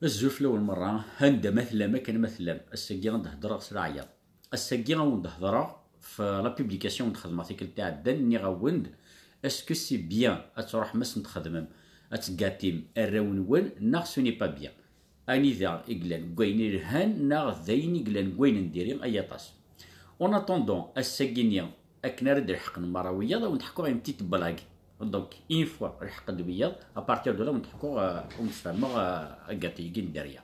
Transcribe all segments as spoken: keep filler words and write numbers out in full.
Azul fell-awen merra, anda ma tellam, akken ma tellam. Ass-agi ad d-hedreɣ s leɛyaḍ. Ass-agi ad wen-d-hedreɣ f la publication i wen-d-xedmeɣ tikkelt iɛeddan, nniɣ-awen-d, est-ce que c'est bien ad truḥem ad sen-txedmem, ad tgatim arraw-nwen, neɣ ce n'est pas bien? Anida i yellan deg wayen ilhan, neɣ d ayen i yellan deg wayen n diri ay aṭas? En attendant, ass-agi-nni, akken ara d-lḥeqen merra wiyaḍ, ad wen-d-ḥkuɣ une petite blague. Donc, une fois lḥeqen-d wiyaḍ, à partir de là, ad wen-d-ḥkuɣ, euh, ad wen-d-sfehmeɣ, euh, agati-agi n dderya.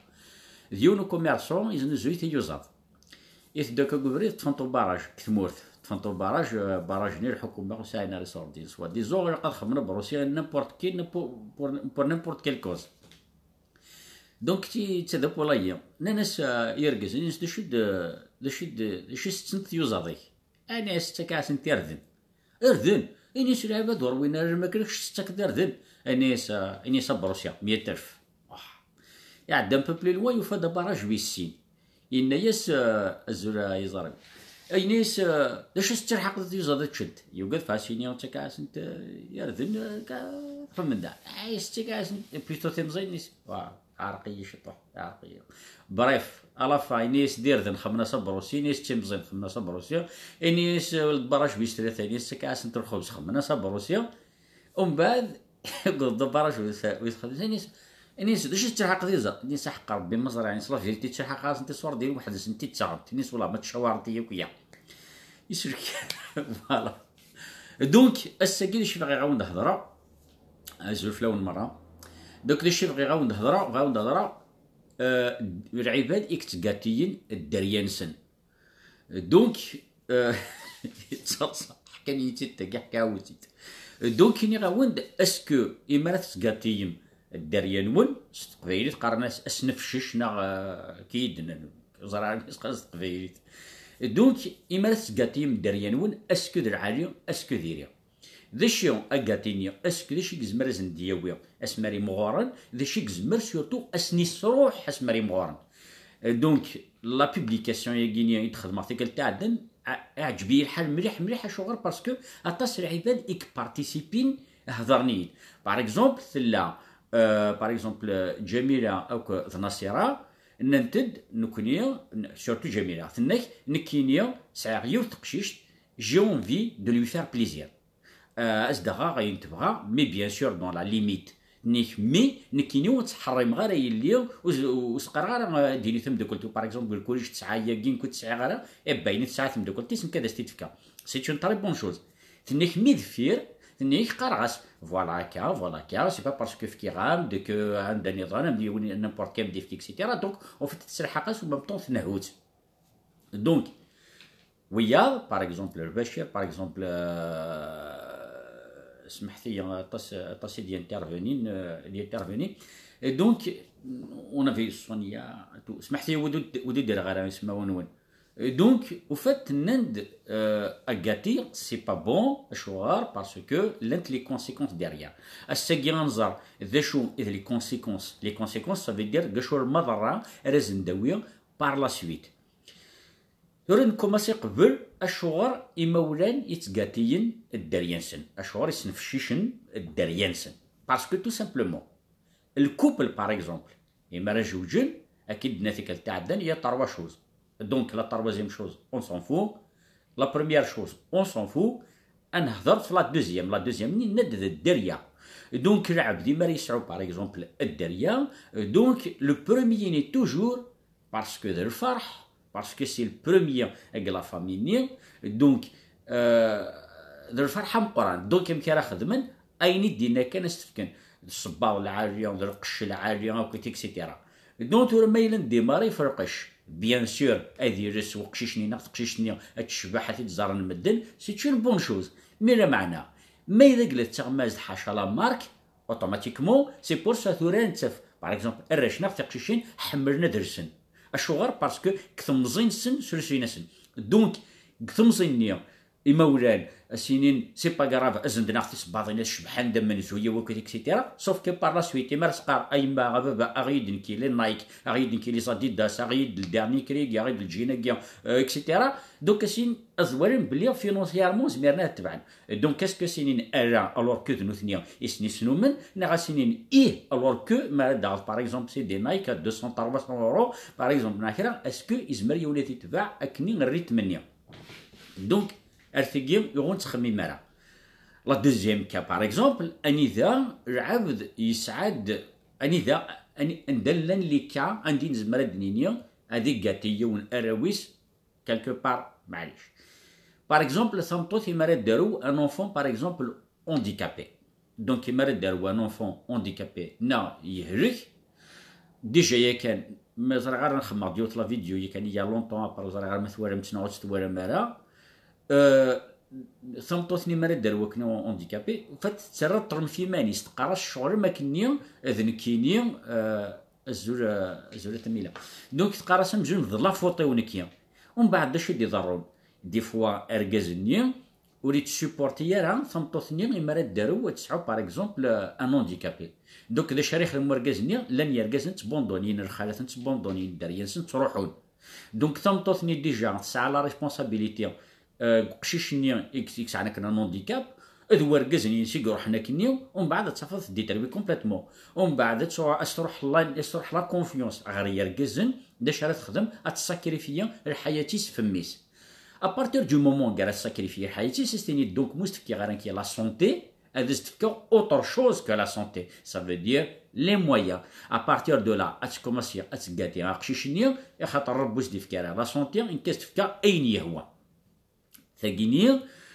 D yiwen ukummerṣu yeznuzuy tiyuzaḍ. Iteddu akka deg ubrid, ṭṭfen-t ubaraj deg tmurt. Ṭṭfen-t ubaraj, euh, baraj-nni lḥukuma ur sɛin ara iṣurdiyen. Soi-disant ilaq ad xedmen abrusya n'importe qui, n'importe, pour, pour n'importe quelle cause. Donc, ti, ti d apulayi. Nnan-as, euh, yergazen, nnan-as, d acu d, d acu d, d acu i setten tyuzaḍ-ik? Ini-as, ttak-asen irden. Irden? Ini-as, lɛibad ur win ara lmakla, kečč tettakeḍ irden? Ini-as, ah, ini-as abrusya, meyya alef. Ah. Iɛedda un peu plus loin, yufa-d abaraj wis sin. Yenna-as, ah, azul a iẓri. Ini-as, ah, d acu tettelḥaqeḍ tyuzaḍ ad ččent? Yugad ɣef ass-nni, ttak-asent, ah, irden, ah, ka-, xemmen da. Ah, yes, ttak-asent, plutôt timẓin, yes. Wa, ɛerq-iyi ciṭuḥ, ɛerq-iyi. Bref, à la fin, ini-as d irden, xemmen-as abrusya, ini-as d timẓin, xemmen-as abrusya, ini-as, ah, d abaraj wis tlata, ini-as ttak-asent lxubz, xemmen-as abrusya. Umbeɛd, yewweḍ-d abaraj wis, wis xemsa, ini-as, ini-as, d acu tettelḥaqeḍ tyuzaḍ? Ini-as, aḥeqq Rebbi ma ẓriɣ, ini-as, la vérité, ttelḥaqeɣ-asent iṣurdiyen weḥd-sent i ttaɣent. Ini-as, wala ma ttcawarent-iyi akk ya. Iselk-, voilà. Donc, ass-agi d acu i bɣiɣ ad wen-d-hedreɣ. Azul fell-awen merra. Donc, d acu i bɣiɣ ad wen-d-hedreɣ, bɣiɣ ad wen-d-hedreɣ, euh, lɛibad i yettgatiyen dderya-nsen. Donc, euh, ttaḍsa, ḥkan-iyi-tt-id tagi, ḥkaɣ-awen-tt-id. Donc, iniɣ-awen-d, est-ce que imi ara tettgatiyem dderya-nwen, s teqbaylit qqaren-as asnefcec neɣ, euh, kiyid-nnan, ẓriɣ amek s teqbaylit. Donc, imi ara tettgatiyem dderya-nwen, est-ce que d lɛali, est-ce que diri? D acu agati-nni? Est-ce que d acu i yezmer ad sen-d-yawi asmi ara imɣuren? D acu i yezmer surtout ad sen-isruḥ asmi ara imɣuren? Euh, donc, la publication-agi-nni i d-xedmeɣ tikkelt iɛeddan, a-, iɛǧeb-iyi lḥal mliḥ, mliḥ, acuɣer? Parce que aṭas n lɛibad i yeppartisipin hedren-iyi-d. Par exemple, tella, euh, par exemple, Ǧamila akked Nasira, nnant-d, nekkni, n-, surtout Ǧamila, tenna-k, nekkini sɛiɣ yiwet teqcict, j'ai envie de lui faire plaisir. Euh, ad s-d-aɣeɣ ayen tebɣa, mais bien sûr dans la limite. Tenna-k, mais nekkini ur ttḥerrimeɣ ara yelli, ur s-, ur s-qqareɣ ara, euh, ad d-tini temdukelt-iw, par exemple, deg lkulij tesɛa ayagi, nekk ur tt-sɛiɣ ara, eh ben, ayen tesɛa temdukelt-is, nekk ad as-t-id-fkeɣ. C'est une très bonne chose. Tenna-k, mi deffir, tenna-k, qqareɣ-as, voilà akka, voilà akka, c'est pas parce que fkiɣ-am-d que anda niḍen, am d yiwen n'importe qui am d-ifk, et cetera. Donc, en fait, tesselḥaq-as, en même temps, tnehhu-tt. Donc, wiyaḍ, par exemple, Lbacir, par exemple, euh, smeḥt-iyi, aṭas, aṭas i d-intervenin, euh, d-intervenin. Et donc, on avait Sonia, tout. Smeḥt-iyi, ur d-, ur d-ddreɣ ara ismawen-nwen. Et donc, au fait, nnan-d, euh, agati, c'est pas bon, acuɣer, parce que llant les conséquences derrière. Ass-agi ad nẓer d acu i d les conséquences. Les conséquences, ça veut dire d acu lmaḍerra ara sen-d-tawi par la suite. Tura nkumaṣi qbel, acuɣer imawlan yettgatiyen dderya-nsen? Acuɣer isnefcicen dderya-nsen? Parce que tout simplement, le couple, par exemple, imi ara jewǧen, akken d-nenna tikkelt iɛeddan, il y a trois choses. Donc, la troisième chose, on s'en fout. La première chose, on s'en fout. Ad nehder f la deuxième. La deuxième-nni, nenna-d d dderya. Donc, lɛebd, imi ara yesɛu, par exemple, dderya, donc, le premier-nni toujours, parce que d lferḥ, parce que c'est le premier deg la famille-nni, donc, euh, d lferḥ ameqqran. Donc, amek ara xedmen? Ayen i d-yenna kan ad s-t-fken. D ṣṣebbaḍ lɛali, d lqecc lɛali, akk, et cetera. Donc, tura ma yella n démarrer f lqecc, bien sûr, ad yales uqcic-nni neɣ teqcict-nni ad tecbeḥ, ad t-id-ẓren medden, c'est une bonne chose. Mais lameɛna, ma yella deg la d taɣmast, ḥaca la marque, automatiquement, c'est pour ça tura nettaf, par exemple, arrac neɣ tiqcicin ḥemmlen ad rsen. Acuɣer? Parce que deg temẓi-nsen, srusuyen-asen. Donc, deg temẓi-nni, imawlan, a s-inin c'est pas grave, azen-d neɣ tisebbaḍin ad cebḥen d amenzu, yaw akk, et cetera. Sauf que par la suite, imi ara s-qqar a yemma, a baba, aɣ-iyi-d nekki les Nike, aɣ-iyi-d nekki les Adidas, aɣ-iyi-d le dernier cri-agi, aɣ-iyi-d le jean-agi, euh, et cetera. Donc a s-inin ad ẓwalen belli financièrement zmiren ad tebɛen. Donc est-ce que a s-inin ala alors que d nutni i sen-isnumen, neɣ a s-inin ih alors que ma ara d-taɣeḍ par exemple c'est des Nike à deux cents trois cents euros par exemple neɣ kra, est-ce que izmer yiwen ad itbeɛ akken i rritm-nni? Donc ar tigi ur nettxemmim ara. La deuxième cas par exemple, anida lɛebd yesɛa-d, anida, ani-, anda llan les cas anda i nezmer ad d-nini ad igati yiwen arraw-is quelque part, maɛlic. Par exemple, tameṭṭut imi ara d-tarew un enfant par exemple handicapé. Donc imi ara d-tarew un enfant handicapé neɣ yehlek, déjà yakan, ma ẓriɣ ara nxemmeɣ-d yiwet la vidéo yakan il y a longtemps, après ẓriɣ ara ma twalam-tt neɣ ur tt-twalam ara. Euh, tameṭṭut-nni mi ara d-tarew akken handicapé, en fait tettarra ṭṭrem f yiman-is, teqqar-as ccɣel am akken-nni d nekkini, euh, azul, euh, azul a Tamila. Donc teqqar-as amzun d la faute-iw nekki. Umbeɛd d acu i d-iḍerrun? Des fois argaz-nni ur yettsuporti ara tameṭṭut-nni imi ara d-tarew ad tesɛu par exemple un handicapé. Donc d acu ara yexdem urgaz-nni? Llan yergazen ttbundunyin, lxalat ttbundunyin, dderya-nsen ttruḥun. Donc tameṭṭut-nni déjà tesɛa la responsabilité, euh, deg uqcic-nni i i yesɛan akken un handicap, d wergaz-nni i iruḥen akkenni, umbeɛd ad tafeḍ tedderwi complètement. Umbeɛd ad tṛuḥ, ad s-tṛuḥ la, ad s-tṛuḥ la confiance ɣer yergazen, d acu ara texdem? Ad tessakrifiyi lḥayat-is f mmi-s. À partir du moment ɣer ad tessakrifiyi lḥayat-is, ad s-tini donc ma ur s-tefkiɣ ara nekki la santé, ad as-d-fkeɣ autre chose que la santé, ça veut dire les moyens. À partir de là ad tkumaṣi ad tgati aqcic-nni, axaṭer Rebbi ur s-d-ifki ara la santé, nekk ad s-d-fkeɣ ayen yehwa. Tagini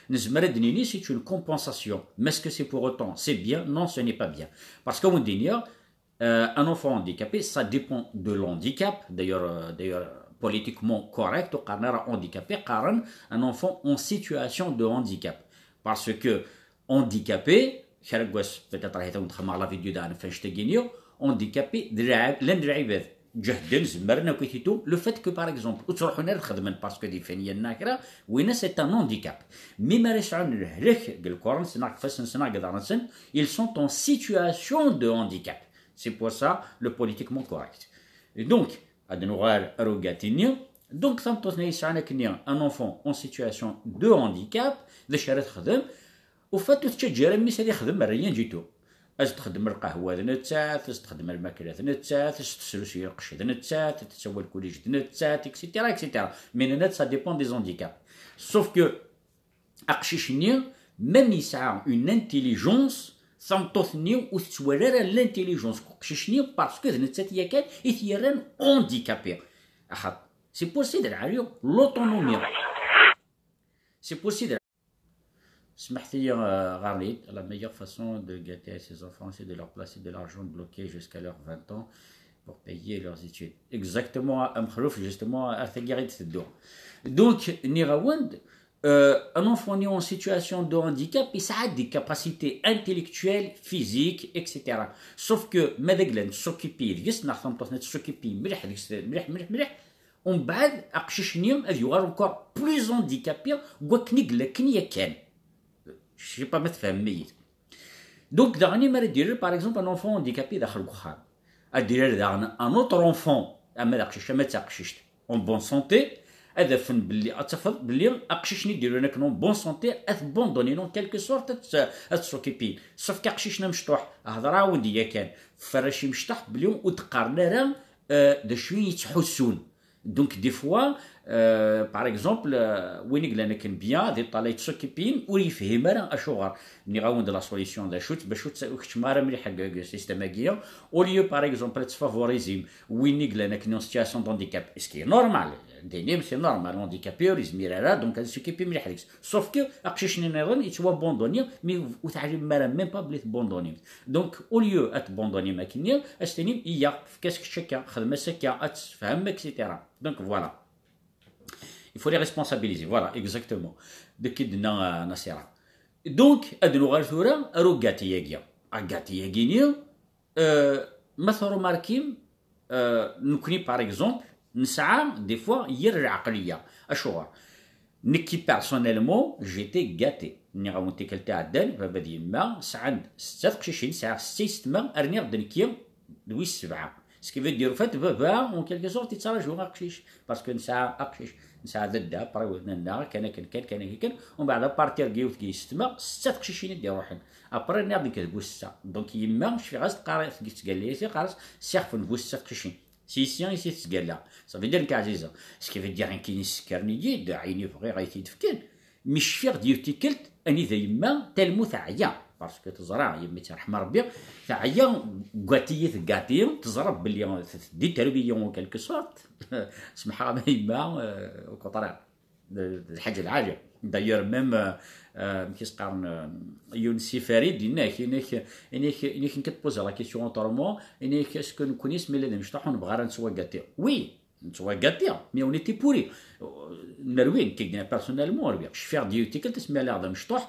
nezmer ad d-nini c'est une compensation. Mais est-ce que c'est pour autant c'est bien? Non, ce n'est pas bien. Parce que on dit, euh, un enfant handicapé, ça dépend de l'handicap. D'ailleurs, euh, d'ailleurs, politiquement correct, ur qqaren ara handicapé, qqaren un enfant en situation de handicap. Parce que handicapé, kra n wass, peut-être, ahat ad wen-d-xedmeɣ la vidéo daɣen ɣef annect-agi-nni, handicapé, d lɛib-, llan lɛibad ǧehden, zemren akk i titu, le fait que, par exemple, ur ttruḥun ara ad xedmen parce que d ifenyan neɣ kra, winna c'est un handicap. Mi mi ara sɛun lehlak deg lkura-nsen neɣ deg ifassen-nsen neɣ deg iḍarren-nsen, ils sont en situation de handicap. C'est pour ça le politiquement correct. Et donc, ad nuɣal ar ugati-nni. Donc, tameṭṭut-nni yesɛan akkenni un enfant en situation de handicap, d acu ara texdem? Au fait, ur tettaǧǧa ara mmi-s ad ixdem rien du tout. Ad s-texdem lqahwa d nettat, ad s-texdem lmakla d nettat, ad s-tesrusuy lqecc d nettat, ad tettawi lkuliǧ d nettat, et cetera, et cetera. Mais nenna-d, ça dépend des handicaps. Sauf que aqcic-nni, même yesɛa une intelligence, tameṭṭut-nni ur tettwali ara l'intelligence n uqcic-nni, parce que d nettat yakan i t-yerran handicapé. Axaṭer c'est possible, lɛali, l'autonomie. C'est possible. Smeḥt-iyi, euh, ɣer-iyi-d, la meilleure façon de gâter ses enfants, c'est de leur placer de l'argent bloqué jusqu'à leurs vingt ans pour payer leurs études. Exactement, a Mexluf, justement, ar tagi i d-teddu. Donc, nniɣ-awen-d, euh, un enfant né en situation de handicap, yesɛa des capacités intellectuelles, physiques, et cetera. Sauf que ma d agla n tsukkipi deg-s, neɣ tameṭṭut-nni tsukkipi mliḥ deg-s, mliḥ, mliḥ, mliḥ, umbeɛd aqcic-nni ad yuɣal encore plus handicapé n wakken i yella akken yakan. Je sais pas ma tfehmem-iyi. Donc daɣen, mi ara d-yerr, par exemple, un enfant handicapé daxel n uxxam, ad d-yerr daɣen un autre enfant, ama d aqcic ama d taqcict, en bonne santé, ad afen belli, ad tafeḍ belli aqcic-nni d-yerran akken en bonne santé, ad t-bandonnin en quelque sorte, ad t-, ad t-sokipin. Sauf que aqcic-nni amecṭuḥ, hḍeṛ-awen-d yakan, ferrac imecṭaḥ belli ur d-qqaren ara, euh, d acu i yettḥussun. Donc des fois, euh, par exemple, euh, win i yellan akken bien, ad iṭṭalay tsokipin, ur yefhim ara acuɣer. Nniɣ-awen-d la solution d acu-tt, bac ur tt-, ur keččem ara mliḥ deg, deg système-agi. Au lieu, par exemple, ad tfavorizim win i yellan akken en situation de handicap, ce qui est normal, d-inim c'est normal, handicapé ur yezmir ara, donc ad yessokipi mliḥ deg-s. Sauf que aqcic-nni nniḍen yettwabandoni, mi ur teɛlimem ara même pas belli tbandonim. Donc au lieu ad tbandonim akkenni, ad s-tinim, iyya, efk-as kečč akka, xdem-as akka, ad tessefhamem, et cetera. Donc voilà. Il faut les responsabiliser. Voilà, exactement. D akken i d-tenna, euh, Nasira. Donc, ad nuɣal tura ar ugati-agi. Agati-agi-nni, euh, ma tṛumarkim, euh, nekni, par exemple, nesɛa, des fois, yir lɛeqliya. Acuɣer? Nekki, personnellement, j'étais gâté. Nniɣ-awen tikkelt iɛeddan, baba d yemma sɛan setta teqcicin, sɛiɣ setta yessetma, rniɣ-d nekki d wis sebɛa. Ce qui veut dire, en fait, baba, en quelque sorte, yettraǧu aqcic. Parce que nesɛa aqcic, nesɛa dadda, après, nanna, kan akken, kan, kan akken, kan. Umbeɛd, à partir n yiwet n yessetma, setta teqcicin i d-iruḥen. Après, rniɣ-d nekk d bu setta. Donc, yemma, cfiɣ-as teqqar, tettgalla-as, teqqar-as, sixef n bu setta teqcicin. Si ici i si tettgalla. Ça veut dire nekk ɛzizeɣ. Ce qui veut dire, nekk yessekren-iyi-d, ayen i bɣiɣ ay t-id-fkan. Mi cfiɣ-d yiwet tikkelt, anida yemma, talmut teɛya. Parce que teẓra, yemma-tt yerḥem Rebbi, teɛya, gâté-yi tegati, teẓra belli teddi terbi-yi en quelque sorte. Semḥeɣ-am a yemma, euh, au contraire. D, d lḥaǧa lɛali. D'ailleurs, même, euh, euh, amek i s-qqaren, euh, Younes Farid, yenna-k, yenna-k, yenna-k, yenna-k, nekk ad poser la question autrement, yenna-k, est-ce que nekkni, asmi nella d imecṭuḥ, ur nebɣi ara ad nettwagati? Oui, nettwagati, mais on était pourri. Euh, nerwi, nekk, personnellement, rwiɣ. Cfiɣ-d yiwet tikkelt, asmi lliɣ d amecṭuḥ,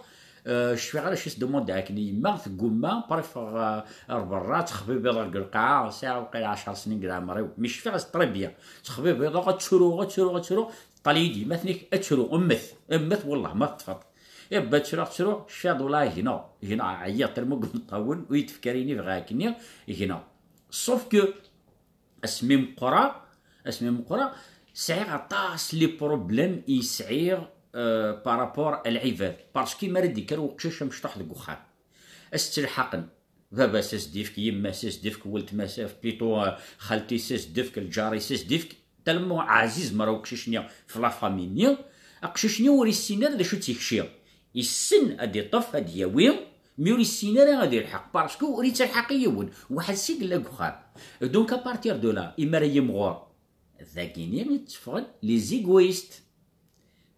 euh, cfiɣ ara acu i s-demande akken i yemma, teggumma, après ffɣeɣ, euh, ar berra, ttxebibiḍeɣ deg lqaɛa, sɛiɣ waqila ɛecṛ snin deg leɛmer-iw, mais cfiɣ-as très bien. Ttxebibiḍeɣ, ad ttruɣ, ad ttruɣ, ad ttruɣ, Ṭṭal-iyi-d yemma-tnek, ad tru, mmet, mmet, wellah ma teṭṭfeḍ. Ibba ttruɣ, ttruɣ, cfiɣ-d, wellah gneɣ, gneɣ, ɛyiɣ, tellement deg imeṭṭawen, ur yi-d-tefki ara ayen i bɣiɣ akkenni, gneɣ. Sauf que, asmi meqqreɣ, asmi meqqreɣ, sɛiɣ aṭas les problèmes i sɛiɣ, euh, par rapport à lɛibad. Parce que mi ara d-ikker uqcic amecṭuḥ deg uxxam, ad s-ttelḥaqen. Baba-s ad s-d-yefk, yemma-s ad s-d-tefk, weltma-s, plutôt, euh, xalti-s ad s-d-tefk, lǧar-is ad s-d-yefk, tellement ɛziz mara uqcic-nni f la famille-nni, aqcic-nni ur yessin ara d acu tt-ikci. Yessen ad d-iṭṭef, ad d-yawi, mi ur yessin ara ad ilḥeq, parce que ur yettelḥaq i yiwen, weḥd-s i yella deg uxxam. Donc, à partir de là, imi ara yimɣur, dagini i tteffɣen les égoïstes.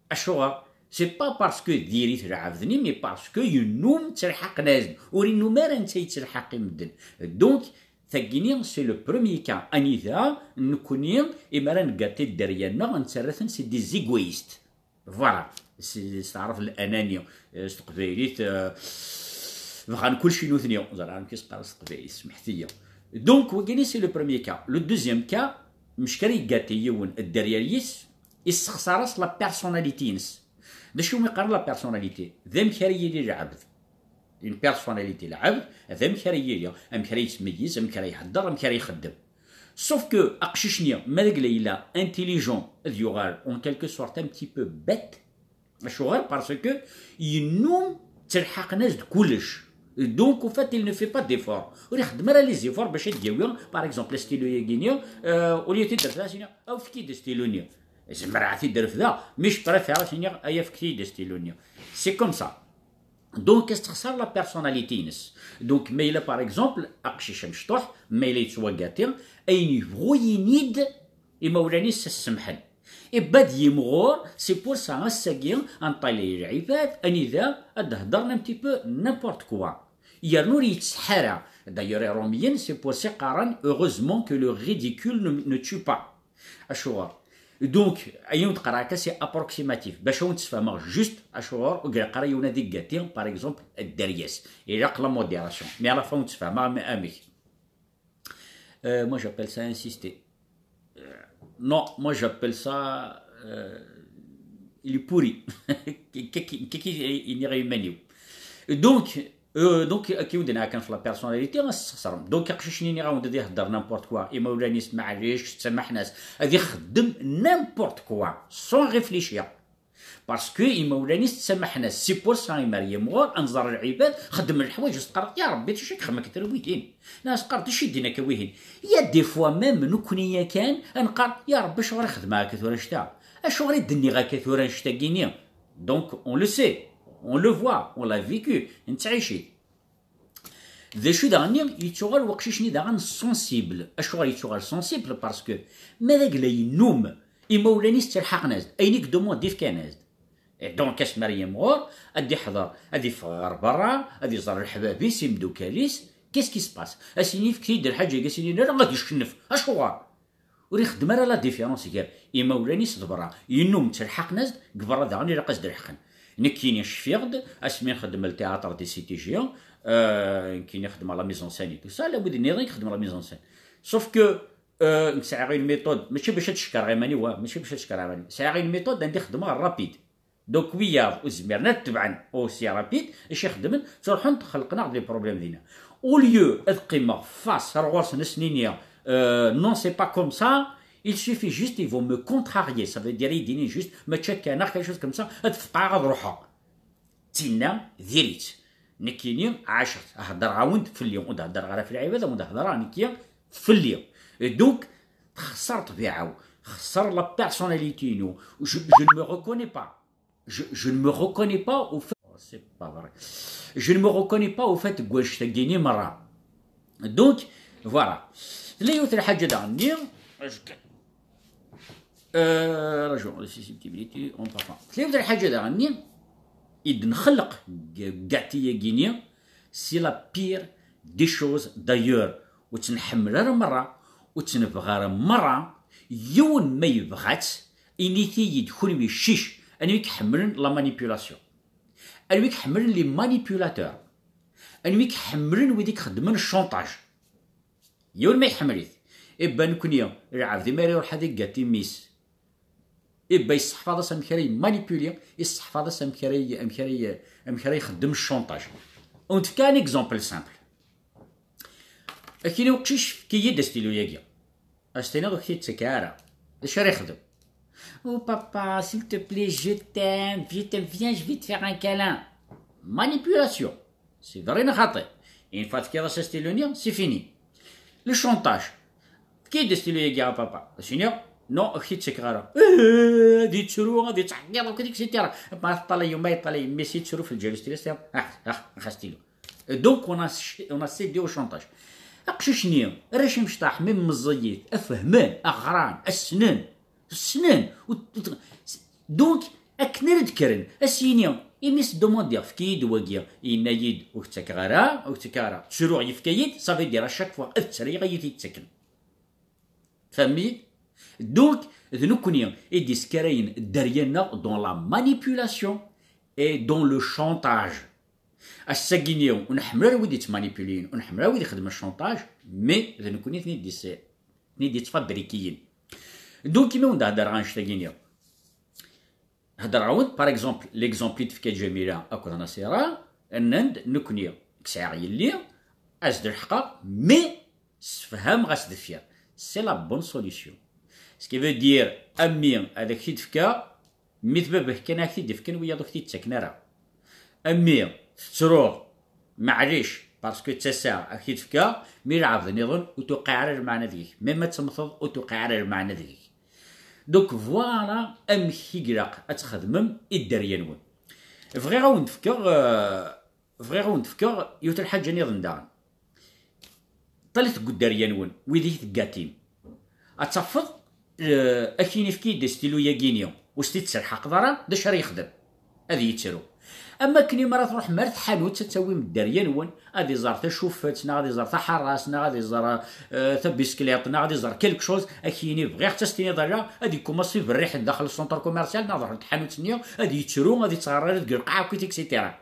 Acuɣer? C'est pas parce que diri-t lɛebd-nni, mais parce que yennum ttelḥaqen-as-d. Ur yennum ara netta yettelḥaq i medden. Donc, tagini, c'est le premier cas. Anida, nekkni, imi ara negati dderya-nneɣ, nettarra-ten c'est des égoïstes. Voilà. C'est, c'est, teɛref l'anani, euh, s teqbaylit, euh, bɣan kulci nutni. Ẓriɣ amek i s-qqaren s teqbaylit, smeḥt-iyi. Donc, wagini, c'est le premier cas. Le deuxième cas, mec ara yegati yiwen dderya-is, yessexṣar-as la personnalité-ines. D acu umi qqaren la personnalité? D amek ara yili lɛebd. Une personnalité, lɛebd, d amek ara yili, amek ara yettmeyyiz, amek ara ihedder, amek ara ixeddem. Sauf que aqcic-nni, ma d agla yella intelligent, ad yuɣal en quelque sorte un petit peu bête. Acuɣer? Parce que yennum ttelḥaqen-as-d kullec. Donc, en fait, il ne fait pas d'effort. Ur ixeddem ara les efforts bac ad d-yawi, par exemple, astilu-agi-nni, euh, au lieu ad t-id-refdeɣ, ad s-iniɣ, awet-iyi-d astilu-nni. Zemreɣ ad t-id-refdeɣ, mais je préfère ad s-iniɣ, ay, efk-iyi-d astilu-nni. C'est comme ça. Donc, ad s-texṣer la personnalité-ines. Donc, ma yella, par exemple, aqcic amecṭuḥ, ma yella yettwagati, ayen yebɣu yini-d, imawlan-is ad s-semḥen. Ibba-d yimɣur, c'est pour ça, ass-agi, ad nṭalay lɛibad, anida ad d-heddren un petit peu n'importe quoi. Yernu ur yettseḥḥa ara. D'ailleurs, Iṛumyen, c'est pour ça i qqaren, heureusement que le ridicule ne, ne tue pas. Acuɣer? Donc, ayen ur d-qqareɣ akka, c'est approximatif. Bac ad wen-tt-sfehmeɣ juste, acuɣer ur ilaq ara yiwen ad igati, par exemple, dderya-s. Ilaq la modération. Mais à la fin, ur tt-sfehmeɣ am-, amek. Euh, moi, j'appelle ça insister. Euh, non, moi, j'appelle ça, euh, il est pourri. Kaki, kaki, i nniɣ i yiman-iw. Donc, euh, donc, akken i wen-d-nniɣ kan f la personnalité, ad s-tesxeṣrem. Donc, aqcic-nni nniɣ-awen-d ad ihedder n'importe quoi. Imawlan-is, maɛlic, ttamaḥen-as. Ad ixeddem n'importe quoi, sans réfléchir. Parce que imawlan-is ttamaḥen-as, c'est pour ça imi ara yimɣur, ad nẓer lɛibad, xeddmen leḥwayeǧ, s teqqareḍ, ya Rebbi, d acu i yexdem akka tura wihin? Neɣ s teqqareḍ, d acu i d-yenna akka wihin? Il y a des fois même, nekkni yakan, ad neqqar, ya Rebbi, acuɣer i xedmeɣ akka tura annect-a? Acuɣer i d-nniɣ akka tura annect-agi-nni? Donc, on le sait, on le voit, on l'a vécu, nettɛic-it. D acu daɣen-nni, yettuɣal weqcic-nni daɣen sensible. Acuɣer yettuɣal sensible? Parce que ma d agla yennum, imawlan-is ttelḥaqen-as-d, ayen i yedumande fkan-as-d. Et donc, asmi ara yimɣur, ad d-iḥḍer, ad iffeɣ ɣer berra, ad iẓer leḥbab-is, imeddukal-is, qu'est-ce qui se passe? Ad s-yini, efk-iyi-d lḥaǧa-agi, ad s-yini, la, la, ad icennef. Acuɣer? Ur ixeddem ara la différence gar imawlan-is d berra. Yennum ttelḥaqen-as-d, deg berra daɣen ilaq ad s-d-lḥeqen. Nekkini cfiɣ-d, asmi nxeddem le théâtre des C T G, euh, nekkini xeddmeɣ la mise en scène et tout ça, la wid nniḍen i ixeddmen la mise en scène. Sauf que, euh, nekk sɛiɣ une méthode, mačči bac ad cekkreɣ iman-iw, ah, mačči bac ad cekkreɣ iman-iw. Sɛiɣ une méthode anda i xeddmeɣ rapide. Donc wiyaḍ ur zmiren ad tebɛen aussi rapide, acu ixeddmen, ttruḥen xelqen-aɣ-d les problèmes dinna. Au lieu ad qqimeɣ face ar ɣur-sen, ad sen-iniɣ, euh, non, c'est pas comme ça, il suffit juste, ils vont me contrarier, ça veut dire, ad yi-d-inin juste mačči akka neɣ quelque chose comme ça, ad feqɛeɣ ad ruḥeɣ. Tinna diri-tt. Nekkini ɛaceɣ-tt, heddreɣ-awen-d fell-i, ur d-heddreɣ ara ɣef lɛibad, awen-d heddreɣ nekki fell-i. Et donc texṣer ṭṭbiɛa-w, texṣer la personnalité-inu. Je, je ne me reconnais pas. Je, je ne me reconnais pas au fait. Oh, c'est pas vrai. Je ne me reconnais pas au fait deg wannect-agi-ni merra. Donc voilà. Tella yiwet n lḥaǧa daɣen-nni. Euh, rajo, sensibilité, on parfum. Tella yiwet n lḥaǧa daɣen-nni i d-nxelleq deg gati-agi-ni, c'est la pire des choses d'ailleurs. Ur tt-nḥemmel ara merra, ur tt-nebɣi ara merra. Yiwen ma yebɣa-tt, init-iyi-d kunwi ccic, anwi i iḥemmlen la manipulation? Anwi i iḥemmlen les manipulateurs? Anwi i iḥemmlen wid i ixeddmen chantage? Yiwen ma iḥemmel-it. Ibba nekni, lɛebd mi ara iruḥ ad igati mmi-s, ibba yesseḥfaḍ-as amek ara yemmanipuli, yesseḥfaḍ-as amek ara y-, amek ara y-, amek ara ixeddem chantage. Ur d-fka un exemple simple. Akini uqcic, efk-iyi-d astilu-agi. Ad s-tiniḍ ur k-t-id-ttak ara. D acu ara yexdem? Oh papa, s'il te plaît, je t'aime, je t'aime, viens, je vais te faire un câlin. Manipulation. C'est vrai neɣ xaṭi? Une fois tefkiḍ-as astilu-nni, c'est fini. Le chantage. Efk-iyi-d astilu-agi a papa. Ad s-iniɣ, non, ur k-t-id-ttakeɣ ara. Eh, ad yettru, ad yettɛeggiḍ akk, et cetera. Ma teṭṭalay yemma, yeṭṭalay mmi-s, yettru f lǧal-is, tili s-tiniḍ, ah, ah, ah, astilu. Et donc, on a, on a cédé au chantage. Aqcic-nni, arrac imecṭaḥ, mi meẓẓiyit, a fehmen, a ɣran, a ssnen. Ssnen. U-, u-, donc, akken ara d-kkren, a s-yini, imi s-demandiɣ, efk-iyi-d wagi, yenna-yi-d, ur k-ttakeɣ ara, ur k-ttakeɣ ara. Ttruɣ, yefka-yi-d, ça veut dire, à chaque fois, ad ttrayɣ, ad yi-t-id-ttaken. Tfehmem-iyi? Donc, d nekkni i d-yeskarayen dderya-nneɣ dans la manipulation et dans le chantage. Ass-agi-nni, ur nḥemmel ara wid yettmanipuliyen, ur nḥemmel ara wid ixeddmen chantage, mais d nekkni i ten-id-, ten-id-yettfabrikiyen. Donc, imi wen-d-heddreɣ annect-agi-nni, heddreɣ-awen-d, par exemple, l'exemple i d-tefka Ǧamila akked Nasira, nnan-d, nekkni, sɛiɣ yelli, as-d-lḥeqeɣ, mais ssefhameɣ-as deffir. C'est la bonne solution. Ce qui veut dire, a mmi, ad ak-t-id-fkeɣ, mmi d baba-k kan ad ak-t-id-fken, wiyaḍ ur k-t-id-ttaken ara. A mmi, tettruḍ, maɛlic, parce que d tasa ad ak-t-id-fkeɣ, mi lɛebd nniḍen ur tuqiɛ ara lmeɛna deg-k. Même ad temmteḍ, ur tuqiɛ ara lmeɛna deg-k. Donc voilà amek i ilaq ad txedmem i dderya-nwen. Bɣiɣ ad wen-d-fkeɣ, euh, bɣiɣ ad wen-d-fkeɣ yiwet n lḥaǧa nniḍen daɣen. Ṭalit deg dderya-nwen, wid i teggatim. Ad tafeḍ, eh, ad k-yini efk-iyi-d astilu-yagi-ni, ur s-t-id-telḥaqeḍ ara, d acu ara yexdem? Ad yettru. Am wakken imi ara tṛuḥem ar tḥanut, ad tawim dderya-nwen, ad iẓer tacufet, neɣ ad iẓer taḥeṛṛast, neɣ ad iẓer, eh, tabiskliṭ, neɣ ad iẓer quelque chose, ad k-yini bɣiɣ-tt, ad s-tiniḍ ala, ad ikumaṣ iberriḥen daxel centre commercial, neɣ daxel tḥanut-nni, ad yettru, ad ittɣerrir deg lqaɛa akkit, et cetera.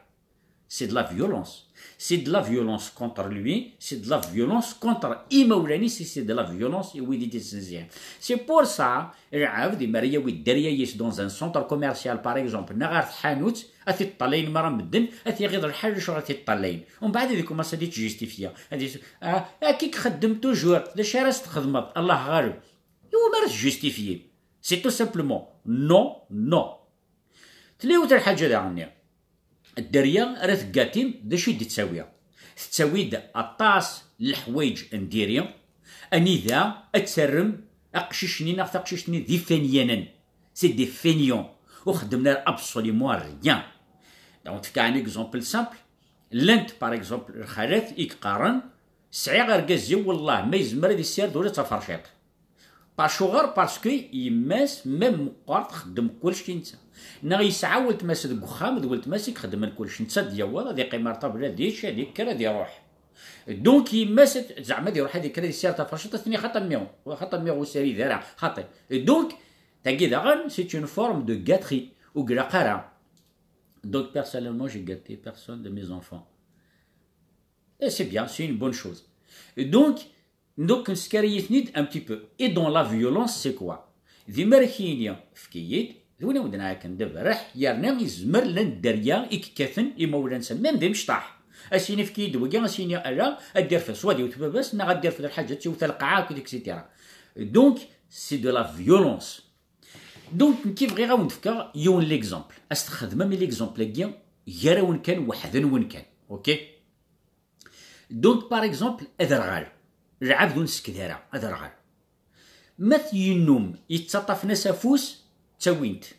C'est de la violence. C'est de la violence contre lui, c'est de la violence contre imawlan-is, et c'est de la violence i wid i d-ittnezzihen. C'est pour ça, lɛebd, mi ara yawi dderya-is dans un centre commercial, par exemple, neɣ ɣer tḥanut, ad t-iṭṭalayen mara medden, ad t-iɣiḍ lḥal acuɣer ad t-iṭṭalayen. Umbeɛd ad ikumaṣ ad ittjustifya. Ad is-, ah, akka i ixeddem toujours, d acu ara s-txedmeḍ, Allah ɣaleb. Iwumi ara tjustifyim? C'est tout simplement non, non. Tella yiwet n lḥaǧa daɣen-nni. Dderya ara teggatim, d acu i d-tettawi? Tettawi-d aṭas n leḥwayeǧ n diri, anida ad terrem aqcic-nni neɣ taqcict-nni d ifenyanen. C'est des feignants. Ur xeddmen ara absolument rien. Donc, tefka un exemple simple. Llant, par exemple, lxalat i yeqqaren, sɛiɣ argaz-iw, wellah, ma yezmer ad issired ula d taferciṭ. Acuɣer? Parce que yemma-s, même meqqar, txeddem kullec i netta. Neɣ yesɛa weltma-s deg uxxam, d weltma-s i ixeddmen kullec. Netta ad d-yaweḍ, ad iqqim ar ṭabla, ad yečč, ad yekker, ad iruḥ. Donc, yemma-s, zeɛma ad iruḥ ad yekker, ad yessired taferciṭ, ad s-tini, xaṭi a mmi, xaṭi a mmi, ur ssirid ara, xaṭi. Et donc, tagi daɣen, c'est une forme de gâterie. Ur ilaq ara. Donc, personnellement, j'ai gâté personne de mes enfants. Et c'est bien, c'est une bonne chose. Et donc, Donc, neskar-iyi-ten-id un petit peu. Et dans la violence, c'est quoi? Di mi ara k-yini, efk-iyi-d, D win i wen-d-nɛakken d aberreḥ, yerna yezmer llan dderya i yekkaten imawlan-nsen, même d imecṭaḥ. As-yini efk-iyi-d wagi, as-yini ala, ad d-irfed swad iwet baba-s, neɣ ad d-irfed lḥaǧa ad tiwet lqaɛa akked et cetera. Donc, c'est de la violence. Donc, nekki bɣiɣ ad wen-d-fkeɣ yiwen l'exemple. As-texdem am l'exemple-agi gar-awen kan, weḥd-nwen kan. Ok? Donc, par exemple, aderɣal. Lɛebd ur nsekd ara, aderɣal. Ma t-yennum yettaṭṭafen-as afus, ttawin-t.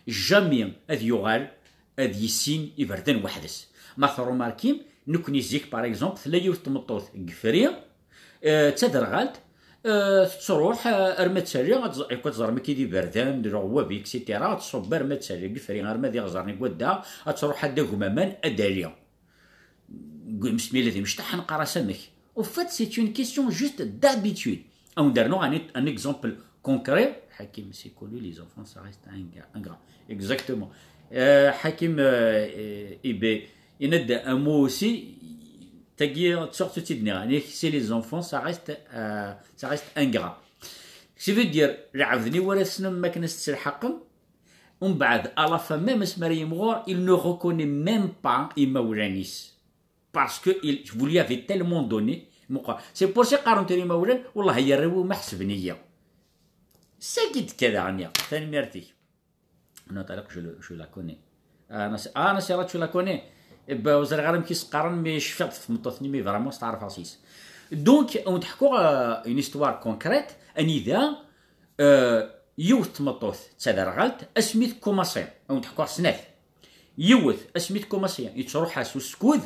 Jamais ad yuɣal ad yissin iberdan weḥd-s. Ma tṛumarkim, nekni zik, par exemple, tella yiwet tmeṭṭut deg Fri, eh, d taderɣalt, eh, tettruḥ, eh, arma d tali, ad tẓ-, ad tẓerm akka d iberdan, d leɣwab, et cetera, ad tṣubb arma d tali deg Fri, arma d iɣẓer n wadda, ad tṛuḥ ad d-agem aman, ad d-tali. Deg umesmil d imecṭaḥ, neqqar-as amek. Au fait, c'est une question juste d'habitude. Ad wen-d-rnuɣ un, un exemple concret. Hakim, c'est connu, les enfants, ça reste un gars, un grand. Exactement. Euh, Hakim, euh, euh, Ibé, il a dit un mot aussi, tagi, surtout, c'est les enfants, ça reste, euh, ça reste ingrat. Ça veut dire, lɛebd-nni wara tessnem ma kan s-tselḥaqem, Umbeɛd, à la fin, même asmi ara yimɣur, il ne reconnaît même pas imawlan-is. Parce que il, vous lui avez tellement donné, meqqar. C'est pour ça qqaren tura imawlan, wellah ay arraw-iw ma ḥesben-iyi. Sagi d-kka daɣen-nni, tanemmirt-ik. Non, Tariq, je, le, je la connais. Ah, Nasira, tu la connais. Eh ben, ur ẓriɣ ara amek i s-qqaren, mais cfiɣ-d ɣef tmeṭṭut-nni, mais vraiment, steɛṛfeɣ s-is. Donc, ad wen-d-ḥkuɣ, euh, une histoire concrète, anida Euh, yiwet tmeṭṭut d taderɣalt, asmi tkumaṣi, ad wen-d-ḥkuɣ snat. Yiwet, asmi tkumaṣi, yettruḥ-as uskud,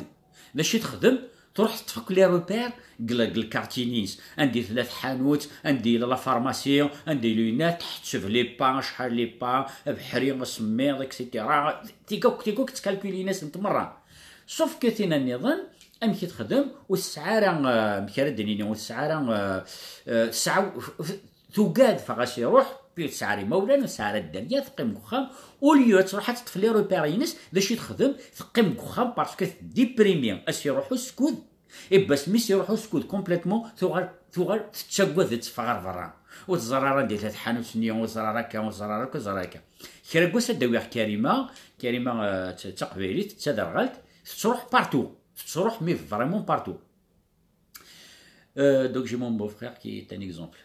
d acu i texdem? Truḥ teṭṭef akk les repères deg l-, deg lkarti-ines, anda i tella tḥanut, anda yella la pharmacie, anda yella winna, tḥetteb les pas, acḥal les pas, abeḥri, asemmiḍ, et cetera. Tigak, tigak ttkalkulin-asent merra. Sauf que tin-nniḍen, amek i texdem? Ur tesɛi ara, euh, amek ara d-nini, ur tesɛi ara, euh, euh, tesɛa, tugad, fɣas iruḥ, puis tesɛa ara imawlan, ur tesɛi ara dderya, teqqim deg uxxam. Au lieu ad truḥ ad teṭṭef les repères-ines, d acu i texdem? Teqqim deg uxxam parce que tdéprimi, as iruḥ uskud, et bas mi s iruḥ uskud complètement, tuɣal, tuɣal tettagad ad teffeɣ ɣer berra. Ur teẓri ara anda tella tḥanut-nni, ur teẓri ara akka, ur teẓri ara akka, ur teẓri ara akka. Kra n wass ad d-awiɣ Karima, Karima, euh, d, d taqbaylit, d taderɣalt, tettruḥ partout, tettruḥ mais vraiment partout. Euh, donc j'ai mon beau-frère qui est un exemple.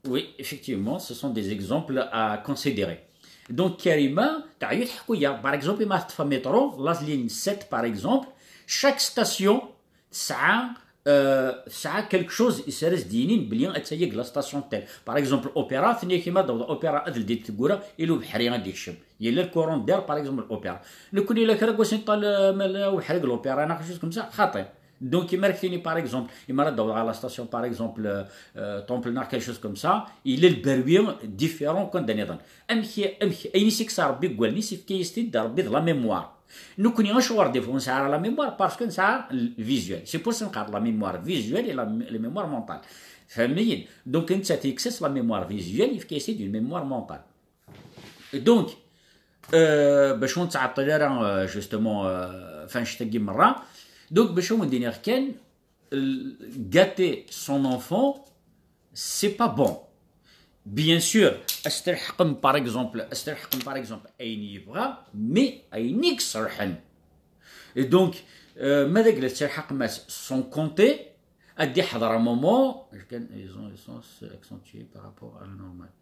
Oui, effectivement, ce sont des exemples à considérer. Donc, Karima, teɛya teḥku-yaɣ, par exemple, ma teṭṭef métro, la ligne sept, par exemple, chaque station tesɛa, euh, tesɛa quelque chose i s-ara s-d-yinin belli attaya deg la station telle. Par exemple, opéra, tenna-k ma d-taweḍ opéra ad ldiḍ teggura, ila ubeḥri ad d-ikcem. Yella le courant d'air, par exemple, opéra. Nekkni la kra n wass neṭṭal, euh, ma la ubeḥri deg l'opéra, neɣ quelque chose comme ça, xaṭi. Donc, imi ara k-tini, par exemple, imi ara d-taweḍ ɣer la station, par exemple, euh, euh, Temple, neɣ quelque chose comme ça, yella lberwi différent kan d aniḍen. Amek, amek, ayen i s-ikkes Rebbi deg wallen-is, yefka-yas-t-id Rebbi d la mémoire. Nekkni, acuɣer des fois ur nesɛi ara la mémoire? Parce que nesɛa le visuel. C'est pour ça neqqar la mémoire visuelle et la, la mémoire mentale. Tfehmem-iyi? Donc, nettat yekkes-as la mémoire visuelle, yefka-yas-id une mémoire mentale. Donc, euh, bac ur nettɛeṭṭil ara, euh, justement, euh, f annect-agi merra. Donc, bac ad wen-d-iniɣ kan, l-, gâter son enfant, c'est pas bon. Bien sûr, ad s-telḥqem, par exemple, ad s-telḥqem, par exemple, ayen yebɣa, mais ayen i iṣelḥen. Et donc, euh, ma d agla tettelḥaqem-as sans compter, ad d-iḥḍer un moment, ils ont, ils sont accentués par rapport à la normale.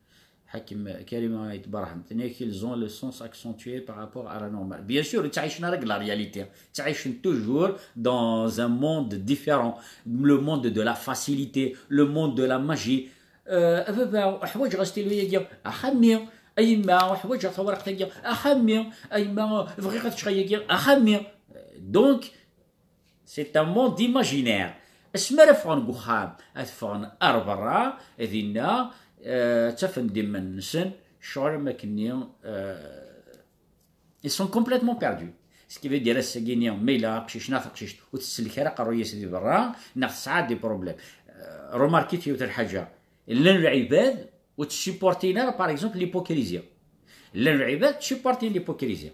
Hakim, Karima Ayt Barham, tenna-k, ils ont le sens accentué par rapport à la normale. Bien sûr, ur ttɛicen ara deg la réalité. Ttɛicen toujours dans un monde différent. Le monde de la facilité, le monde de la magie. Euh, a baba, ḥwaǧeɣ astilu-agi, axxam-nni. A yemma, ḥwaǧeɣ tawriqt-agi, axxam-nni. A yemma, bɣiɣ ad ččeɣ ayagi, axxam-nni. Donc, c'est un monde imaginaire. Asmi ara ffɣen deg uxxam, ad ffɣen ar berra, dinna, euh, ttafen-d iman-nsen, ccɣel am akken-nni, euh, ils sont complètement perdus. Ce qui veut dire, ass-agi-nni, ma yella aqcic neɣ taqcict ur tsellek ara aqerruy-is di berra, neɣ tesɛa des problèmes. Euh, remarquez-t yiwet lḥaǧa, llan lɛibad ur ttsuportin ara, par exemple, l'hypocrisie. Llan lɛibad ttsuportin l'hypocrisie.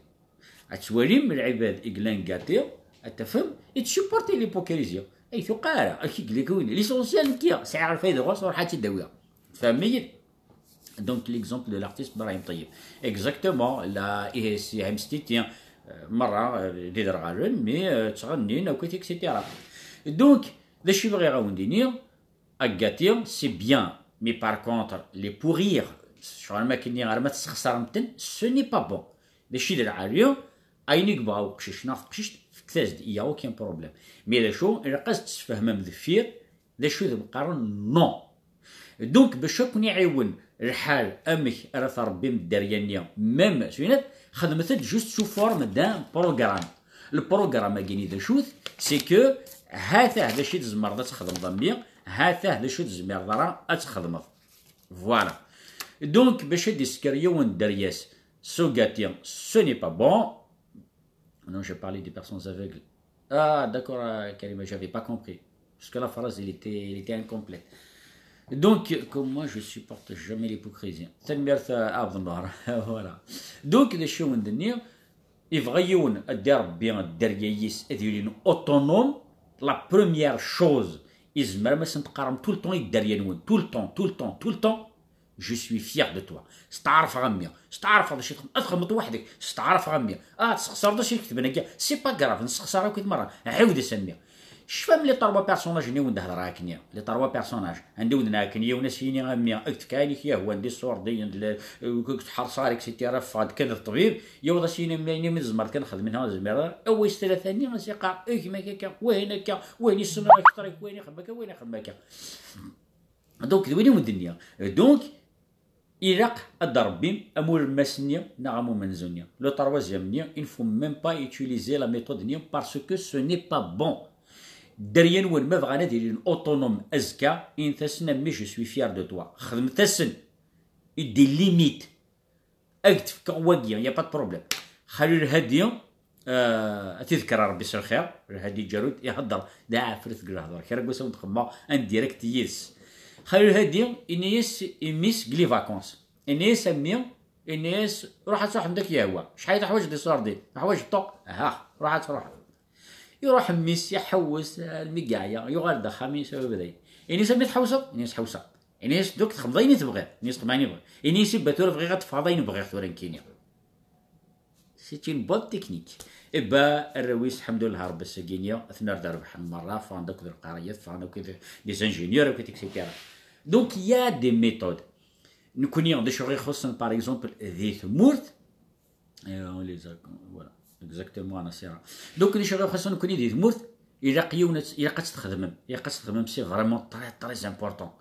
Ad twalim lɛibad i yellan gâtés, ad tafem, i ttsuportin l'hypocrisie. Ay tuqa ara, ak i yella win. L'essentiel nekki, sɛiɣ lfayda ɣur-s, ruḥ ad tt-id-awiɣ. Tfehmem-iyi-d? Donc, l'exemple de l'artiste Brahim Tayeb. Exactement, la, ihi, si Hamstiti, euh, merra, euh, d iderɣalen, mais, euh, ttɣennin akk, et cetera. Donc, d acu i bɣiɣ ad wen-d-iniɣ, agati, c'est bien, mais par contre, les pourrir, ccɣel ma kenni, arma tesxeṣrem-ten, ce n'est pas bon. D acu i d lɛali, ayen i yebɣa uqcic neɣ teqcict, fket-as-d, il y a aucun problème. Mais d acu, ilaq ad s-d-tesfehmem deffir, d acu i d-qqaren non. Donc, bac ad ken-iɛiwen lḥal amek ara trebbim dderya-nni, même s winat, xedmet-d juste sous forme d'un programme. Le programme-agi-ni d acu-t? C'est que ha-t-ah d acu i tzemreḍ ad txedmeḍ a mmi, ha-t-ah d acu i tzemreḍ ara ad txedmeḍ. Voilà. Donc, bac ad d-isker yiwen dderya-s s ugati, ce n'est pas bon. Non, je parlais des personnes aveugles. Ah, d'accord, euh, Karima, j'avais pas compris. Parce que la phrase, elle était, elle était incomplète. Donc, comme moi, je supporte jamais l'hypocrisie. Tanemmirt, euh, Abdel Nour. Voilà. Donc, d acu i wen-d-nniɣ, yebɣa yiwen ad d-irebbi dderya-is ad ilin autonome. La première chose, izmer ma sen-teqqarem tout le temps i dderya-nwen, tout le temps, tout le temps, tout le temps, je suis fier de toi. Steɛrfeɣ a mmi. Steɛrfeɣ d acu txedmeḍ. Ad txedmeḍ weḥd-k. Steɛrfeɣ a mmi. Ah, tesxeṣreḍ acu i ketben akka. C'est pas grave, nessexṣar akk merra. Ɛiwed-as a mmi. Tecfam les trois personnages-nni i wen-d-hedreɣ akken-nni? Les trois personnages. Anda i wen-d-nɛakken yiwen a s-yini a mmi, ad k-d-fkeɣ ayen i k-yehwan, d iṣurdiyen, d la-, ur k-tḥerṣeɣ ara, et cetera. Ffeɣ-d kan d ṭṭbib. Yiweḍ a s-yini a mmi, ayen i mi tzemreḍ kan xedmen ha, zemreɣ. Away s tlata-nni, a s-iqqar, gma-k akka, wahin akka, wahin issen akter-ik, wahin ixeddem akka, wahin ixeddem akka. Donc, d win i wen-d-nniɣ. Donc, ilaq ad d-rebbim am ulemmas-nni neɣ am umenzu-nni. Le troisième-nni, il ne faut même pas utiliser la méthode-nni parce que ce n'est pas bon. Dderya-nwen ma bɣan ad ilin autonome azekka, init-asen a mmi, je suis fier de toi. Xedmet-asen. I des limites. Ad k-d-fkeɣ wagi, y a pas de problème. Xali Lhadi, euh, ad t-idker Rebbi s lxir. Lhadi Ǧarut ihedder d aɛefrit deg lehdur. Kra n wass ad wen-d-xemmeɣ en direct yid-s. Xali Lhadi, ini-as i mmi-s deg les vacances. Ini-as a mmi, ini-as, ruḥ ad truḥeḍ anda k-yehwa. Acḥal i teḥwaǧeḍ iṣurdiyen? Teḥwaǧeḍ ṭuq? Aha, ruḥ ad truḥeḍ. Iruḥ mmi-s, iḥewwes, almi yeɛya, yuɣal-d axxam-is, abrid. Ini-as a mmi, tḥewseḍ? Ini-as ḥewseɣ. Ini-as donc txedmeḍ ayen i tebɣiḍ. Ini-as txedmeḍ ayen i bɣiɣ. Ini-as i ba tura bɣiɣ ad teffɣeḍ ayen bɣiɣ tura nekkini. C'est une bonne technique. Iba arraw-is, ḥemdullah, Rebbi ass-agi-nni, atni ar d-rebḥen merra, ffɣen-d akk d lqariya, ffɣen akk d des ingénieurs, akk et cetera. Donc, il y a des méthodes. Nekkni, d acu i ɣ-ixuṣṣen, par exemple, di tmurt, euh, on les a, voilà, exactement, Nasira. Donc, d acu i ɣ-ixuṣṣen nekkni di tmurt, ilaq yiwen ad, ilaq ad tt-txedmem, ilaq ad tt-txedmem, c'est vraiment très, très important.